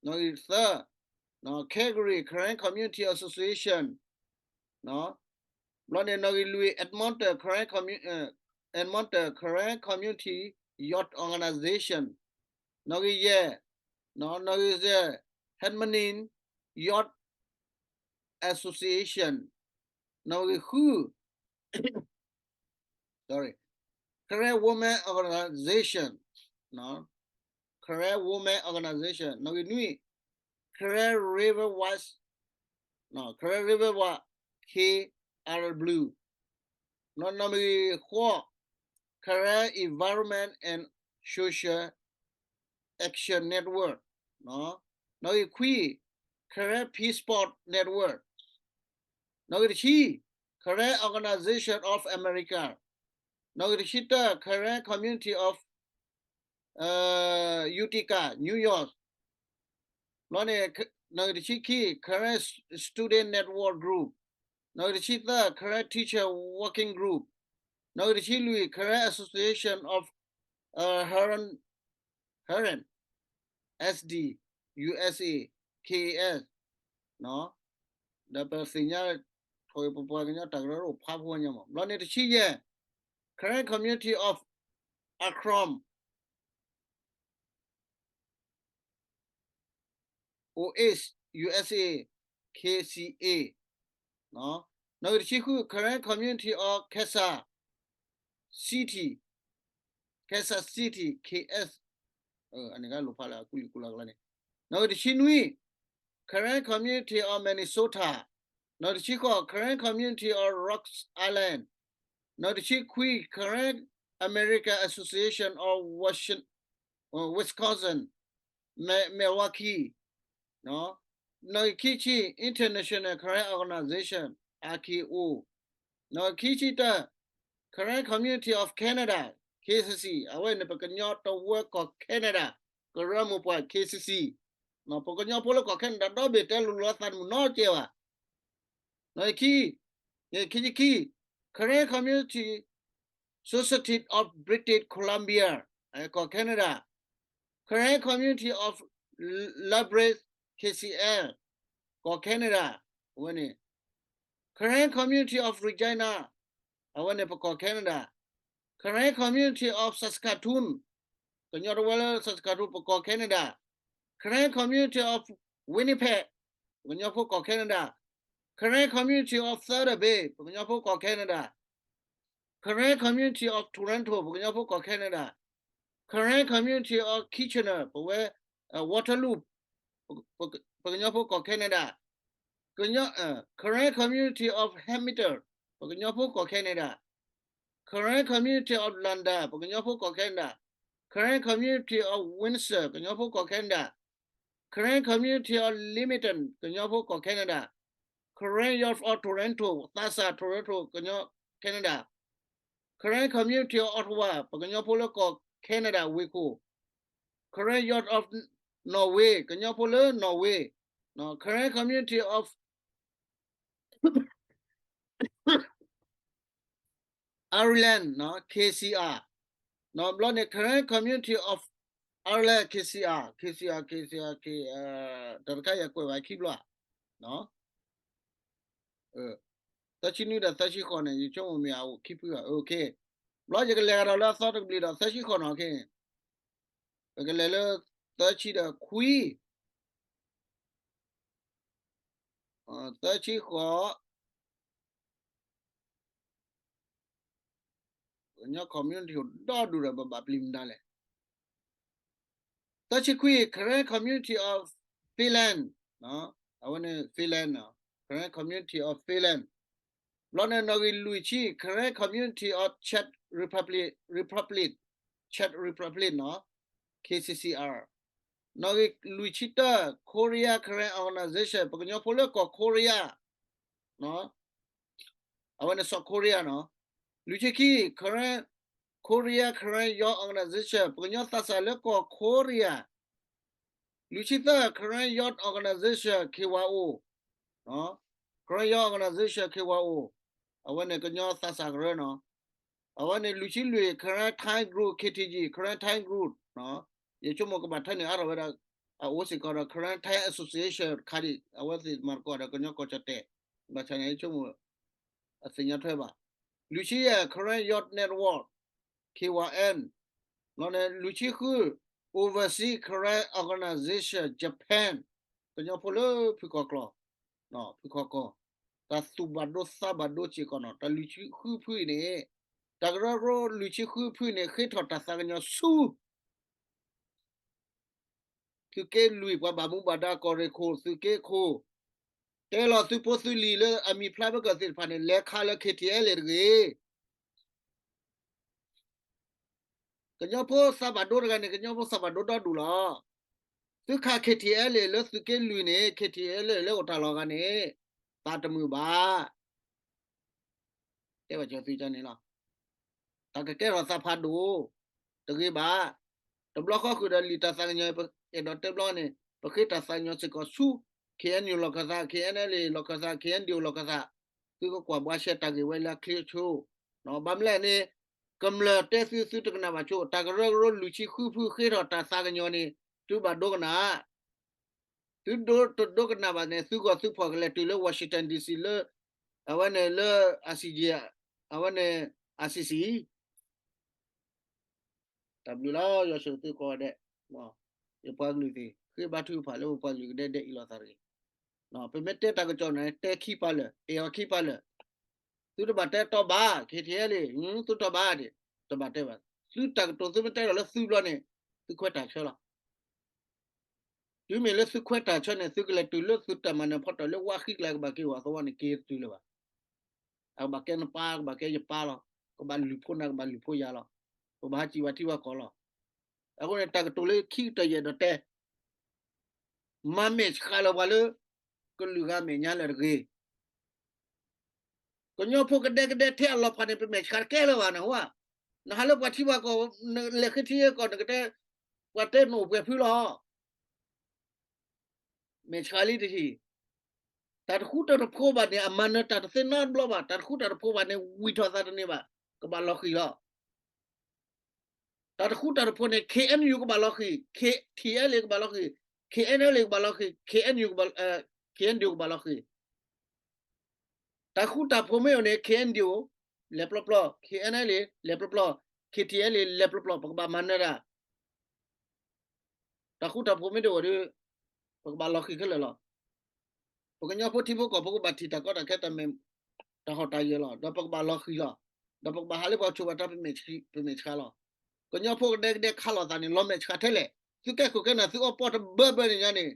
နီၣ်ဂံၢ်သၢ Calgary Karen Community Association, ဘျီန့ၣ် နီၣ်ဂံၢ်လွံၢ် Edmonton Karen Commu-, Edmonton Karen Community Youth Organization, နီၣ်ဂံၢ်ယဲၢ်, နီၣ်ဂံၢ်ယဲၢ် Hedmonton Youth Association, နီၣ်ဂံၢ်ဃု sorry, Karen Women Organization, Karen Women Organization, နီၣ်ဂံၢ်နွံ Karen River Watch, Karen River Watch, KRW, နီၣ်ဂံၢ်ဃိး Karen Environment and Social Action Network, နီၣ်ဂံၢ်ခွံ Karen Peace Support Network, နီၣ်ဂံၢ်တဆံ Karen Organization of America, နီၣ်ဂံၢ်တဆံတၢ Karen Community of Utica, New York, ဘျီန့ၣ် နီၣ်ဂံၢ်တဆံခံ Karen Student Network Group, နီၣ်ဂံၢ်တဆံသၢ Karen Teacher Working Group, နီၣ်ဂံၢ်တဆံလွံၢ် Karen Association of Karen, Karen SD USA, KAS, ဒီးပသ့ၣ်ညါ ထီၣ်ဂ့ၤပပှၤကညီတၢ်ကရၢကရိဖးဖိညါမး ဘျီန့ၣ်တဆံယဲၢ် Karen Community of Akron, OH, USA, KCA, နီၣ်ဂံၢ်တဆံဃု Karen Community of Kansas City, Kansas City, KS, အန့ၣ်ကလိၣ်ဖးလၢအကူလံကူလီၤကလါန့ၣ်, နီၣ်ဂံၢ်တဆံနွံ Karen Community of Minnesota, နီၣ်ဂံၢ်တဆံဃိး Karen Community of Rock Island, နီၣ်ဂံၢ်တဆံခွံ Karen American Association of Washington, Wisconsin, Milwaukee, နီၣ်ဂံၢ်ခံဆံ International Karen Organization, IKO, နီၣ်ဂံၢ်ခံဆံတၢ Karen Community of Canada, KCC, အဝဲန့ၣ်ပကညီတဝၢကီၢ် Canada ကရၢမိၢ်ပှၢ် KCC, ပကညီဖိလၢကီၢ် Canada ဒီဘ့ၣ်တဲလိၤလိၤအသးတမုာ်နီတကဲဘၣ်. နီၣ်ဂံၢ်ခံ, ခံဆံခံ Karen Community Society of British Columbia, ကီၢ် Canada, Karen Community of Labrador, KCL, ကီၢ် Canada, အဝဲန့ၣ် Karen Community of Regina, အဝဲန့ၣ်ပကီၢ် Canada, Karen Community of Saskatoon, ကညီတဝၢလၢ Saskatoon ပကီၢ် Canada, Karen Community of Winnipeg, ပကညီဖိကီၢ် Canada, Karen Community of Thunder Bay, ပကညီဖိကီၢ် Canada, Karen Community of Toronto, ပကညီဖိကီၢ် Canada, Karen Community of Kitchener, ပဝဲ Waterloo, ပကညီဖိကီၢ် Canada, Karen Community of Hamilton, ပကညီဖိကီၢ် Canada, Karen Community of London, ပကညီဖိကီၢ် Canada, Karen Community of Windsor, ကညီဖိကီၢ် Canada, Karen Community of Leamington, ကညီဖိကီၢ် Canada, Karen Youth of Toronto, သးစၢ် Toronto, ကညီ Canada, Karen Community of Ottawa, ပကညီဖိလၢကီၢ် Canada ဝ့ၢ်ခိၣ်, Karen Youth of Norway, ကညီဖိလၢ Norway, Karen Community of Ireland, KCR, ဘျီန့ၣ် Karen Community of Ireland, KCR, KCR, KCR, တၢ်တခါယကွဲးဘၣ်ခံဘျီ, သၢဆံနွံဒီးသၢဆံဃိးန့ၣ် ယဆိကမိၣ်မ့ၢ်အအိၣ်ခံဖုဘၣ်, ဘျီယကလဲၤကဒီးလၢအသီတကဘျံးဒီးသၢဆံဃိးနီၤ, ပကလဲၤလၢ သၢဆံဒီးခွံ, သၢဆံဃိး, ကညီ community အိၣ်ဒီဒူၣ်ဒီး ပဘၣ်ပျံၤမနုၤလဲၣ်. သၢဆံခွံ Karen Community of Finland, အဝဲန့ၣ် Finland, Karen Community of Finland, ဘျီန့ၣ် နီၣ်ဂံၢ်လွံၢ်ဆံ Karen Community of Czech Republic, Republic, Czech Republic, KCCR, နီၣ်ဂံၢ်လွံၢ်ဆံတၢ Korea Karen Organization, ပကညီဖိလၢကီၢ် Korea, အဝဲန့ၣ် South Korea နီၤ. လွံၢ်ဆံခံ Karen, Korea Karen Youth Organization, ပကညီသးစၢ်လၢကီၢ် Korea. လွံၢ်ဆံသၢ Karen Youth Organization, KYO, Karen Youth Organization, KYO, အဝဲန့ၣ်ကညီသးစၢ်ကရၢနီၤ. အဝဲန့ၣ်လွံၢ်ဆံလွံၢ် Karen Thai Group, KTG, Karen Thai Group, ယဆိကမိၣ်ကဘၣ်ထဲန့ၣ်အါထီၣ်ဝဲဒၣ်, အအိၣ်စ့ၢ်ကီးဒီး Karen Thai Association ခါဒံး, အဝဲသ့ၣ်မၤသကိးဒီးကညီကီၢ်ကၠီၣ်တဲာ်, ဘၣ်ဆၣ်န့ၣ် ယဆိကမိၣ် အသ့ၣ်ညါထွဲဘၣ်. လွံၢ်ဆံယဲၢ် Karen Youth Network, KYN, ဘျီန့ၣ် လွံၢ်ဆံဃု Overseas Karen Organization, Japan, ကညီဖိလၢဖုၣ်ကီၢ်ကျီၢ်, ဖုၣ်ကီၢ်ကီၢ်, တၢ်သူၣ်ဘၣ်ဒိသးဘၣ်ဒိစ့ၢ်ကီးနီၤ. တၢ်လွံၢ်ဆံဃုဖုအံၤန့ၣ်, တၢ်ကရၢကရိလွံၢ်ဆံဃုဖုန့ၣ် ဃ့ထီၣ်တၢ်သးကညီၤဆူ သုးက့လွံၢ် ပှၤဘၣ်မူဘၣ်ဒါကီၢ်ရ့ၣ်ခိၣ် သုးက့ခိၣ်, တဲလီၤသုးဖိသုးလံၤလၢအမံၤဖျါဘၣ်ကၢၢ်သ့ၣ်တဖၣ်န့ၣ် လဲၤခးလၢ KTLA တဂ့ၤ. ကညီဖိသးဘၣ်ဒိတဂၤန့ၣ် ကညီဖိသးဘၣ်ဒိဒီဒူၣ်လီၤ. သုခး KTLA လၢသုးက့လွံၢ်န့ၣ် KTLA လၢအိၣ်တၢ်လီၢ်ဂၤန့ၣ် သးတမုာ်ဘၣ်. တဲဘၣ်ကၢၤသုန့ၣ်လီၤ. တၢ်ကကဲထီၣ်သးဖးဒိၣ်, တဂ့ၤဘၣ်. တဘျီဃီဃုာ်ဒီးလံာ်တၢ်သးကညီၤ ပအဲၣ်ဒိးတဲဘျီန့ၣ် ပဃ့တၢ်သးကညီၤစ့ၢ်ကီးဆူ KNU လီၢ်ခၢၣ်သး, KNLA လီၢ်ခၢၣ်သး, KNDO လီၢ်ခၢၣ်သး, သုကကွၢ်ဘှါရှဲတၢ်ဂ့ၢ်ဝဲလၢအချ့အဆိ, ဘၣ်မနုၤလဲၣ်န့ၣ် ကမျၢၢ်တဲသု သုတကနၣ်ဘၣ်ဆိ, တၢ်ကရၢကရိလွံၢ်ဆံဃုဖုဃ့ထီၣ်တၢ်သးကညီၤန့ၣ် သုဘၣ်ဒိကနၣ်, သုဒိတဒိကနၣ်ဘၣ်န့ၣ် သုဂီၢ်သုဖီၣ်ကလဲၤတုၤလၢ Washington D C လၢ အဝဲန့ၣ်လၢ I C J အဝဲန့ၣ် I C C တၢ်ဘျုးလီၤ ယွၤဆိၣ်ဂ့ၤသုကိးဂၤဒဲး, ယပှၤကလုာ်သ့ၣ် ဃ့ဘါထုကဖၣ်လၢပပှၤကလုာ်ကဒဲကဒဲအံၤလိာ်သးတဂ့ၤ. ပမ့ၢ်တဲတၢ်ကစီၣ်န့ၣ် တဲခံပာ်လၢာ် အဲၣ်အီၤခံပာ်လၢာ်, သုတဘၣ်တဲတီၢ်ဘၣ် K T L A သုတီၢ်ဘၣ်ဒံး, တဘၣ်တဲဘၣ်, သုတၢ်ကတိၤသုမ့ၢ်တဲဒီးလၢသုဘျီန့ၣ် သုခွဲးတၢ်ဆၢလီၤ. တုၤမ့ၢ်လၢသုခွဲးတၢ်ဆၢန့ၣ် သုကလဲၤတုၤလၢသုတၢ်မၤနၢၤဖီတၢၣ်လၢဝါဃံကျါကဘၣ်က့ၤဝဲသဝီန့ၣ် က့ၤတတုၤလၢၤဘၣ်. အကဘၣ်ကဲနပၢ် ကဘၣ်ကဲယပၢ်လီၤ. ကဘၣ်လုၢ်ဖိနၤ ကဘၣ်လုၢ်ဖိယၤလီၤ. ပဘၣ်ဟးစံၣ်ဝဲထံဝဲကီၢ်လီၤ. အဃိန့ၣ် တၢ်ကတိၤလၢခံကတၢၢ်ယအဲၣ်ဒိးတဲ, မၤမဲာ်ဆှးလၢပှၤလၢ ကလုာ်ဂၤမဲာ်ညါလၢာ်တဂ့ၤ. ကညီဖိကဒဲကဒဲထဲအလီၤဖးန့ၣ် ပမဲာ်ဆှးတကဲလၢၤဘၣ်နဟါ, နဟးလၢပှၤထံပှၤကီၢ် နလဲၤဃ့ထံဃ့ကီၢ် နကတဲ ပှၤတဲနအိၣ်ပှဲၤဖုလီၤ. မဲာ်ဆှးလံတဟံၣ်, တၢ်တဃူတၢ်တဖိးဘၣ်န့ၣ် အမၤနၢၤတၢ်တသ့နီတဘျီဘၣ်, တၢ်တဃူတၢ်တဖိးဘၣ်န့ၣ် ဝံၢ်ထီၣ်သးတန့ၢ်ဘၣ်, ကဘၣ်လီၤဃံၤလီၤ. တၢ်တဃူတၢ်တဖိးန့ၣ် K N U ကဘၣ်လီၤဃံၤ, K T L A ကဘၣ်လီၤဃံၤ, K N L A ကဘၣ်လီၤဃံၤ, K N U ကဘၣ်, K N D O ကဘၣ်လီၤဃံၤ. တၢ်ဃူတၢ်ဖိးမ့ၢ်အိၣ်န့ၣ် K N D O လဲၤပျီပျီ, K N L A လဲၤပျီပျီ, K T L A လဲၤပျီပျီ, ပကဘၣ်မၤနၢၤတၢ်. တၢ်ဃူတၢ်ဖိးမ့ၢ်တအိၣ်ဒီး ပကဘၣ်လီၤဃံၤခဲလၢာ်လီၤ. ပကညီဖိထံဖိကီၢ်ဖိကဘၣ်ထံၣ်တၢ်ကီတၢ်ခဲ တၢ်ဟီၣ်တၢ်ယၢၤလီၤ. ဒီးပကဘၣ်လီၤဃံၤလီၤ. ဒီးပကဘၣ်ဟးလၢပှၤဆိၣ်ပှၤတၢ် ပမဲာ်ဆှးလီၤ. ကညီဖိကဒဲကဒဲခးလိာ်သးန့ၣ် လီၤမဲာ်ဆှးထဲလဲၣ်. သုကဲခိၣ်ကဲနၢ် သုအီပီတဘၢဘၢန့ၣ်ညါန့ၣ်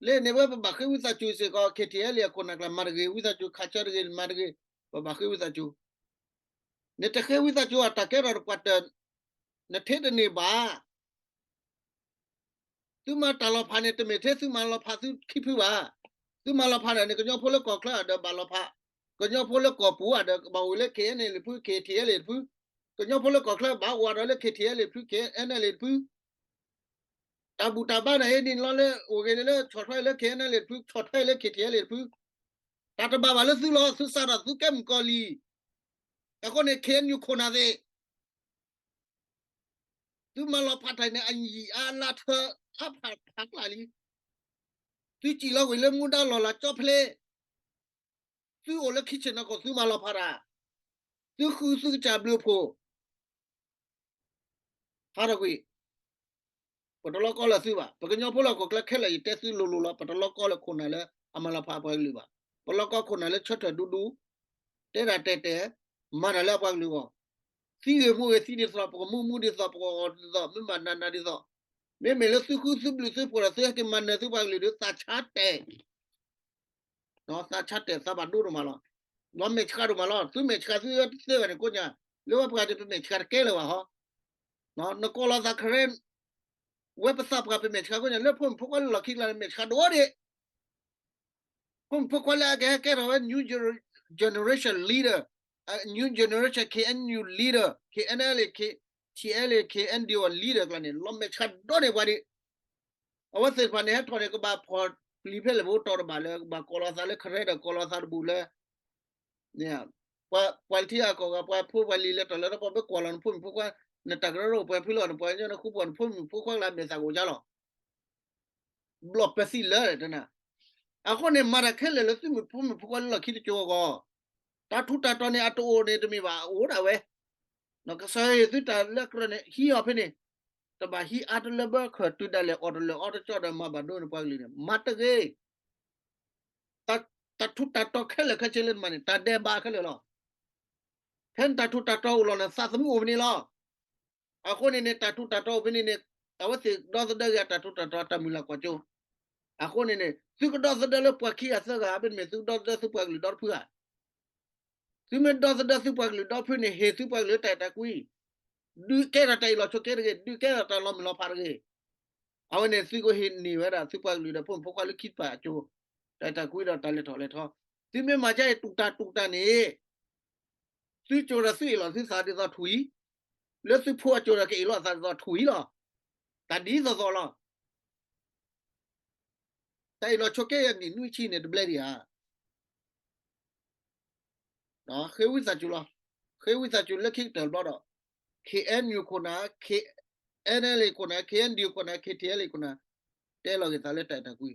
လၢန့ၣ်ဝဲပဘၣ်ဃ့ဝံသးစူၤစ့ၢ်ကီး K T L A အခိၣ်နၢ်ကျါ မၤတဂ့ၤ, ဝံသးစူၤ ခးဆၢတဂ့ၤ မၤတဂ့ၤ, ပဘၣ်ဃ့ဝံသးစူၤ. နတဃ့ဝံသးစူၤအတၢ်ကဲထီၣ်တပှၤတၢၢ် နထဲတန့ၢ်ဘၣ်. သုမၤတၢ်လီၤဖးန့ၣ် တမ့ၢ်ထဲသုမၤလီၤဖးသုခံဖုဘၣ်. သုမၤလီၤဖးဒီးန့ၣ် ကညီဖိလၢကီၢ်ချၢဒီးဘၣ်လီၤဖး, ကညီဖိလၢကီၢ်ပူၤဒီးကဘၣ်အိၣ်လၢ K N L A တဖု, K T L A တဖု, ကညီဖိလၢကီၢ်ချၢဘၣ်အိၣ်ဒီးလၢ K T L A တဖု, K N L A တဖု တၢ်ဘူၣ်တၢ်ဘါန့ၣ် ဟဲန့ၣ်လီၤလၢ အိၣ်ဂ့ၤန့ၣ်လၢ ဆီၣ်ထွဲလၢ K N L A တဖု, ဆီၣ်ထွဲလၢ K T L A တဖု, တၢ်တဘၣ်ဘၣ်လၢသုလီၤ. သုစးထီၣ်သုကဲမုၣ်ကီၤလံၢ်, အဃိန့ၣ် K N U ခိၣ်နၢ်သ့ၣ် သုမၤလီၤဖးတၢ်န့ၣ် အယံာ်အါလါထၢအါဖးဖးကျါလံ. သုစံၣ်လီၤဝံၤလၢမူဒါလီၢ်လၤကၠီဖျ့, သုအိၣ်လၢခံဆ့ၣ်နီၤကီၢ် သုမၤလီၤဖးတၢ်, သုဃုသုကစၢ်ဘျုးအဖှိၣ် ဟးထီၣ်ကွံာ်, ပတလီၤကီလၢသုဘၣ်. ပကညီဖိလၢဟီၣ်ခိၣ်ချၢခဲလၢာ် ယတဲသုလိၤလိၤလီၤ. ပတလီၤကီလၢခိၣ်နၢ်လၢအမၤလီၤဖးအပှၤကလုာ်ဘၣ်. ပလီၤကီခိၣ်နၢ်လၢဆၢထၢၣ်ဒူဒူ, တဲတၢ်တဲာ်တဲာ်, မၤတၢ်လၢအပှၤကလုာ်အဂီၢ်, သံဂ့ၤမူဂ့ၤသံဒ်သိး, ပကမူမူဒ်သိး, ပကအီၣ်ဒ်သိး, မ့မ့ၢ်နၤနၤဒ်သိး, မ့မ့ၢ်လၢသုဃုသုဘျုးသုဖှိၣ်ဒီး သုဟဲက့ၤမၤနၢၤသုပှၤကလုာ်ဒီး သးဆါတဲာ် သးဆါတဲာ်သးဘၣ်ဒိဒိၣ်မးလီၤ. လီၤမဲာ်ဆှးဒိၣ်မးလီၤ. သုမဲာ်ဆှးသုတသ့ဘၣ်န့ၣ်ကိးညါ, လၢဝဲပှၤဒီးပမဲာ်ဆှးတကဲလၢၤဘၣ်ဟီ, နကိးလီၤသး Karen, ဝဲပသးပှၢ်ပမဲာ်ဆှးကိးညါ လၢဖိမုၣ်ဖိခွါလၢလီၢ်ခံကျါန့ၣ် မဲာ်ဆှးဒိၣ်ဒံး, ဖိမုၣ်ဖိခွါလၢအကဟဲကဲထီၣ်ဝဲ new generation leader, new generation K N U leader, K N L A, K T L A, K N D O leader ကျါန့ၣ် လီၤမဲာ်ဆှးဒိၣ်န့ၢ်ပှၤဒံး. အဝဲသ့ၣ်တဖၣ်န့ၣ် ဟဲထီၣ်န့ၣ် ကဘၣ်ဖီၣ်ပျံၤဖဲလဲၣ် ပအိၣ်တီၢ်တဘၣ်လၢ ကဘၣ်ကိးလီၤသးလၢ Karen ဒီးကိးလီၤသးတဘူၣ်လၢ ပှၤထံအကီၢ်ဂၤ ပှၤဖိပှၤလံၤလဲၤထီၣ်လဲၤထီၣ် ပှၤမ့ၢ်ကွၢ်လီၤနဖိမုၣ်ဖိခွါ, နတၢ်ကရၢကရိပှဲၤဖုလီၤ, နပှၤကညီနဃူပှၤ နဖိမုၣ်ဖိခွါကျါမဲာ်သၣ်ကအိၣ်ကါလီၤ. ဘျီၣ်ပသံလၢာ်တနၤ, အဃိန့ၣ် မၤတၢ်ခဲလၢာ်လၢသုမုၣ်ဖိမုၣ်ဖိခွါလၢလီၢ်ခံတစိၤအဂီၢ်, တၢ်ထူးတၢ်တီၤန့ၣ် အတအိၣ်န့ၣ်တမ့ၢ်ဘၣ်, အိၣ်ဒၣ်ဝဲ, ကစၢ်ယွၤဟ့ၣ်သုတၢ်လၢအကြၢးန့ၣ် ဟံးအီၤဖဲန့ၣ်, တဘၣ်ဟံးအါတလၢဘၢခၢၣ်တုၤဒၣ်လဲာ် အီၣ်တလၢာ်အီတကၠီဒီးမၤဘၣ်ဒိနပှၤကလုာ်န့ၣ် မၤတဂ့ၤ. တၢ်ထူးတၢ်တီၤခဲလၢာ်ခဲဆ့လၢနမၤန့ၣ် တၢ်ဒဲးဘးခဲလၢာ်လီၤ. ဖဲနတၢ်ထူးတၢ်တီၤအိၣ်လီၤန့ၣ် သးသမူအိၣ်ဖဲန့ၣ်လီၤ. အဃိန့ၣ်န့ၣ် တၢ်ထူးတၢ်တီၤအိၣ်ဖဲန့ၣ်န့ၣ် အဝဲသ့ၣ်ဒီသဒၢဂ့ၤအတၢ်ထူးတၢ်တီၤ တၢ်မုၢ်လၢ်ကွၢ်စိ. အဃိန့ၣ်န့ၣ် သုကဒီသဒၢလၢပှၤခံဂၤသၢဂၤ မ့တမ့ၢ်သုကဒီသဒၢသုပှၤကလုာ်ဒီတဖုဧါ. သုမ့ၢ်ဒီသဒၢသုပှၤကလုာ်ဒီဖုန့ၣ် ဟ့ၣ်သုပှၤကလုာ်တၢ်အဲၣ်တၢ်ကွံ, ဒုးကဲထီၣ်တၢ်အ့ၣ်လိာ်ဆိးက့တဂ့ၤ, ဒုးကဲထီၣ်တၢ်လီၤမုၢ်လီၤဖးတဂ့ၤ. အဝဲန့ၣ်သုကဟ့ၣ်န့ၢ်ဝဲဒၣ်သုပှၤကလုာ်ဒီးဖိမုၣ်ဖိခွါလၢခံတဖၣ်အစိၤ တၢ်အဲၣ်တၢ်ကွံဒီးတၢ်လဲၤထီၣ်လဲၤထီ. သုမ့ၢ်မၤကါအံၤတူၢ်တၢ်တူၢ်တၢ်န့ၣ် သုစိၤဒီးသုအ့ၣ်လိာ်သုသးဒ်သိးထွံၣ်, လၢသုဖိအစိၤဒီးကအ့ၣ်လိာ်အသးဒ်သိးထွံၣ်လီၤ. တၢ်ဒ်သိးသိးလီၤ. တၢ်အ့ၣ်လိာ်ဆိးက့အနံၣ်နွံဆံန့ၣ် တဘျဲဒံးဧါ. ဃ့ဝံသးစူၤလီၤ. ဃ့ဝံသးစူၤလၢခံကတၢၢ်တဘျီဒီး K N U ခိၣ်နၢ်, K N L A ခိၣ်နၢ်, K N D U ခိၣ်နၢ်, K T L A ခိၣ်နၢ်, တဲလီၤက့ၤသးလၢတၢ်အဲၣ်တၢ်ကွံ.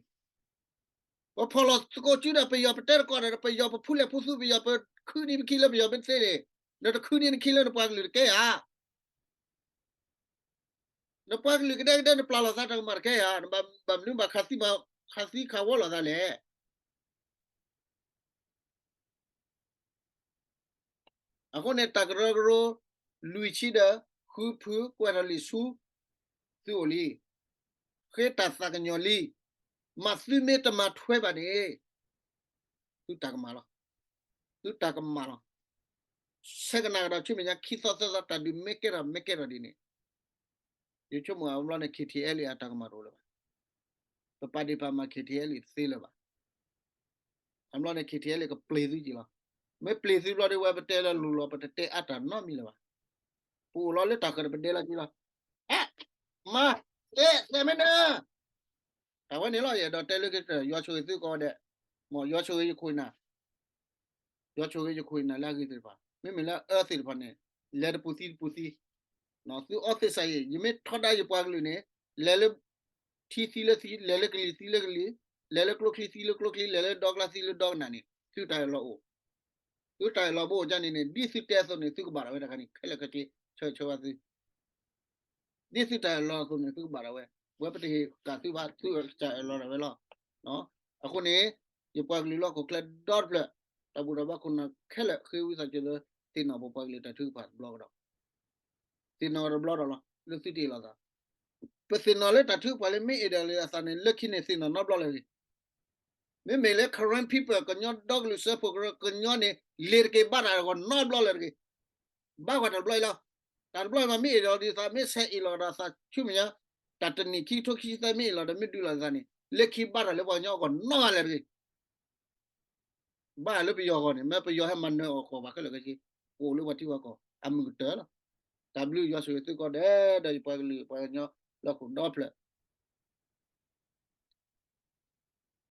ပဖီၣ်လီၤသကိးစုဒီး ပယီၤပတဲတကိးဒီး ပယီၤပဖူလဲၣ်ဖူသူ ပယီၤပ ခုနံၤပခံလၢပယီၤမ့ၢ်သ့န့ၣ်, နတခုနံၤနခံလၢနပှၤကလုာ်တကဲဧါ. နပှၤကလုာ်ကဒဲကဒဲ နပျၢ်လီၤသးတၢ်ကမၣ်တကဲဧါ. ဘၣ်မနုၤဘၣ် ခးသံခးဝီလိာ်သးလဲၣ်. အဃိန့ၣ် တၢ်ကရၢကရိ လွံၢ်ဆံဒီး ဃုဖုကွဲးထီၣ်လံာ်ဆူ သုအိၣ်လံ. ဃ့တၢ်သးကညီၤလံ. မ့ၢ်သုမ့ၢ်တမၤထွဲဘၣ်န့ၣ် သုတၢ်ကမၣ်လီၤ. သုတၢ်ကမၣ်လီၤ. ဆဲးကနၣ်ကဒီးဆူမဲာ်ညါ ခံသီသၢသီ တၢ်ဒုးမ့ၢ်ကဲထီၣ် မ့ၢ်ကဲထီၣ်ဒ်န့ၣ်, ယဆိကမိၣ်အဘျီန့ၣ် K T L A အတၢ်ကမၣ်တအိၣ်လၢၤဘၣ်. ပပာ်ဒ့ၣ်ပာ်မၤ K T L A တသ့လၢၤဘၣ်. အဘျီန့ၣ် K T L A ကပျ့ၤသုက့ၤလီၤ. မ့ၢ်ပျ့ၤသုဘျီဒီး ဝဲပတဲလၢလိၤလီၤ ပတတဲအါတၢ်နီတမံၤလၢၤဘၣ်. ပအိၣ်လီၤလၢတၢ်ဃၢၤဒီးပဒဲလီၤက့ၤလီၤ. မၤ, သဲး, သဲးမ့ၢ်နၢၤ, တၢ်ဝဲန့ၣ်လီၤ. ယအဲၣ်ဒိးတဲလၢကတၢၢ် ယွၤဆိၣ်ဂ့ၤသုကိးဂၤဒဲး, မ်ယွၤဆိၣ်ဂ့ၤယခိၣ်နၢ် ယွၤဆိၣ်ဂ့ၤယခိၣ်ယနၢ်လၢအဂ့ၤသ့ၣ်တဖၣ်, မ့မ့ၢ်လၢအအၢသ့ၣ်တဖၣ်န့ၣ်, လဲၤတပူၤသံတပူၤသံ, သုအီသ့ၣ်စၢ်အံၤ ယမ့ၢ်ထီဒါယပှၤကလုာ်န့ၣ်, လဲၤလၢထံသံလၢထံ, လဲၤလၢကလံၤသံလၢကလံၤ, လဲၤလၢကျိချံသံလၢကျိချံ, လဲၤလၢဒီကလါသံလၢဒီကနၣ်န့ၣ် သုတၢ်အၢၣ်လီၤအိၣ်, သုတၢ်အၢၣ်လီၤဘိအိၣ်ကန့ၣ်န့ၣ် ဒ်သုတဲအသိးန့ၣ် သုကဘၣ်ဒၣ်ဝဲတခါန့ၣ် ခဲလၢာ်ခဲဆ့ ဆၢဂ့ၤဆၢဝါသု ဒ်သုတၢ်အၢၣ်လီၤအသိးန့ၣ် သုကဘၣ်ဒၣ်ဝဲ, ဝဲပတဟ့ၣ်ကၣ်သုဘၣ် သုတၢ်အၢၣ်လီၤဒၣ်ဝဲလီၤ. အဃိန့ၣ်, ယပှၤကလုာ်လၢဟီၣ်ခိၣ်ချၢဒီတဖျၢၣ်, တၢ်ဘူၣ်တၢ်ဘါခိၣ်နၢ်ခဲလၢာ် ဃ့ဝံသးစူၤလၢ သ့ၣ်နီၣ်ပပှၤကလုာ်တၢ်ထုကဖၣ်တဘျီကဒီး, သ့ၣ်နီၣ်တဘျီဒီးလီၤ လၢသုတအ့ၣ်လိာ်သး, ပသ့ၣ်နီၣ်လၢတၢ်ထုကဖၣ်လၢမ့ၢ်အဲၣ်ဒိးလၢအသးန့ၣ် လၢခံန့ၣ်သ့ၣ်နီၣ်နီတဘျီလၢၤတဂ့ၤ. မ့မ့ၢ်လၢ Karen people ကညီဒီကလုာ်စၢဖှိၣ်ကရၢကညီန့ၣ် လဲၤတက့ၤဘါတၢ်အဂီၢ်နီတဘျီလၢၤတဂ့ၤ. ဘါကွၢ်တဘျီအံၤလီၤ. တၢ်တဘျီအံၤမ့ၢ်အဲၣ်ဒိးဒ်သိး မ့ၢ်ဆဲးအ့ၣ်လိာ်ကဒီးသးဆူမဲာ်ညါ, တၢ်တနံၣ်ခံကထိခံဆံသၢမ့ၢ်အ့ၣ်လိာ်ဒီးမ့ၢ်ဒုးလိာ်သးန့ၣ် လၢခံဘါတၢ်လၢပှၤကညီအဂီၢ်နီတဂၤလၢၤတဂ့ၤ. ဘါလၢပယီၤအဂီၢ်န့ၣ် မ့ၢ်ပယီၤဟဲမၤနၢၤအီၣ်ကီၢ်ပှၤခဲလၢာ်ခဲဆ့, ကအိၣ်လၢပှၤထံပှၤကီၢ်အမုာ်ကတၢၢ်လီၤ. တၢ်ဘျုးယွၤဆိၣ်ဂ့ၤသုကိးဂၤဒဲး ဒီးယပှၤကလုာ်ပှၤကညီလၢဟီၣ်ခိၣ်ဒီဖျၢၣ်,